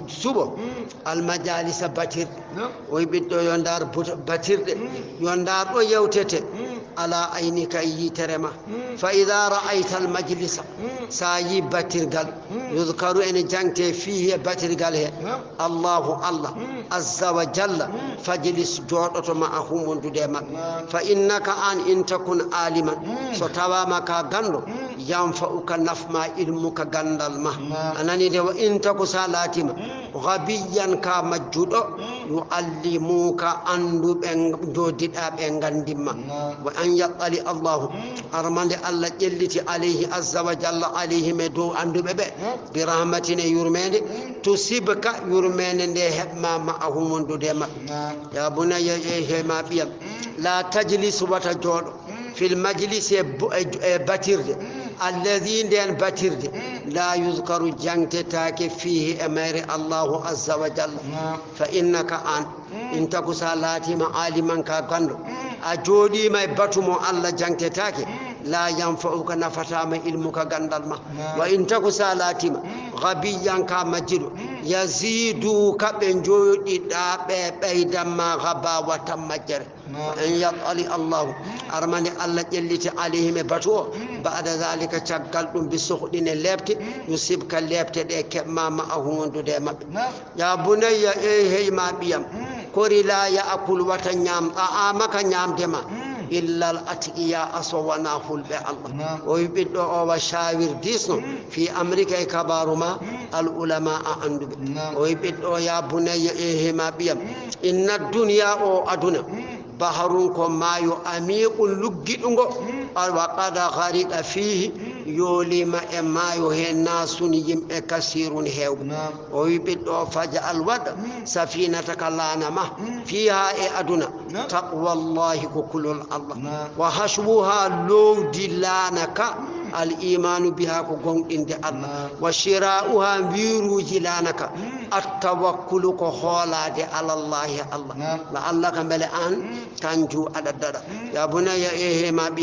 suɓo. Mm. Al majalisa, batirɗe. Naam. O wi ɓiɗɗo, yo ndaar but-, batirɗe. Mm. Yo ndaar ɗo yewtete. Mm. Ala aynika, e yitere ma. Mm. Fa idha ra'ayta al majlisa. Mm. Sa yi batirgal. Mm. Yuzkaru, ene jangte, fihi, e batirgal he. Naam. Allahu, Allah, mm, azza wa jalla, mm, fajlis, jooɗoto, ma'ahum, wondude e maɓɓe. Naam. Fa innaka, an, in takun aliman, mm, so tawaama ka ganndo, mm, yanfa'uka, nafma, ilmuka, ganndal ma. Naam. A nani de, wa in taku, sa laatima, mm, ghabiyan, ka majjuɗo, mm, yu'allimuka, annduɓe njodiɗa ɓe nganndimma. Naam. Wa an yattali Allahu, mm, armande Allah ƴelliti, alayhi, azza wa jalla, alayhim, e dow annduɓe ɓe, mm, bi rahmatin, e yurmeende, mm, tusibka, yurmeende nde heɓma, ma'ahum, wondude e maɓɓe. Naam. Ya bunayya, e hey ma ɓiyam, mm, la tajlis, wata jooɗo, mm, fil majlis, e bu-, e, e batirde, mm, alladhi, nden batirde, mm, la yuzkaru, jangtetaake, fihi, e mayre, Allahu azza wa jalla. Naam. Fa innaka, an, mm, in taku, sa laatima, aliman, ka ganndo, mm, a jooɗiima e batu mo Allah jangtetaake, mm, la yanfa'uka, nafataama, ilmuka, ganndal ma. Naam. Wa in taku, sa laatima, mm, ghabiyan, ka majjuɗo, mm, yaziduka, ɓe njooɗiɗa ɓe ɓeydan ma ghabawatan, majjere. Naam. Wa an yattali Allahu, mm, armande Allah ƴelliti, alayhim, e batu o, mm, ba'da dhalika, caggal ɗum, bi sukhtin, e leepte, mm, yusibka, leepte ɗe keɓma, ma'ahum, wondude e maɓɓe. Naam. Ya bunayya, e hey ma ɓiyam, mm, kori la ya'kul, wata ñaam, ta'amaka, ñaamde ma, mm, illal atqiya, so wona hulɓe Allah. Naam. O wi ɓiɗɗo o, wa shawir, diisno, mm, fi amrika, e kabaaru ma, mm, al ulama, a annduɓe. Naam. O wi ɓiɗɗo o, ya bunayya, e hey ma ɓiyam, mm, inna dunya, o aduna, mm, baharun, ko maayo, amiqun, luggiɗungo, mm, wa qad ghariqa fihi, mm, yooliima e maayo he, nasun, yimɓe, kasirun, heewɓe. Naam. O wi ɓiɗɗo o, faj'al, waɗ, mm, safinataka, laana ma, mm, fiha, e aduna, naam, taqwallahi, ko kulol Allah. Naam. Wa hashwuha, lowdi laana ka, mm, al imanu biha, ko gonɗinde Allah. Naam. Wa shira'uha, mbiruuji laana ka, mm, at tawakkulu, ko hoolaade alallahi, Allah. Naam. La Allah ka mbele an, mm, tanju, aɗa daɗa. Mm. Ya bunayya, e hey ma ɓiyam,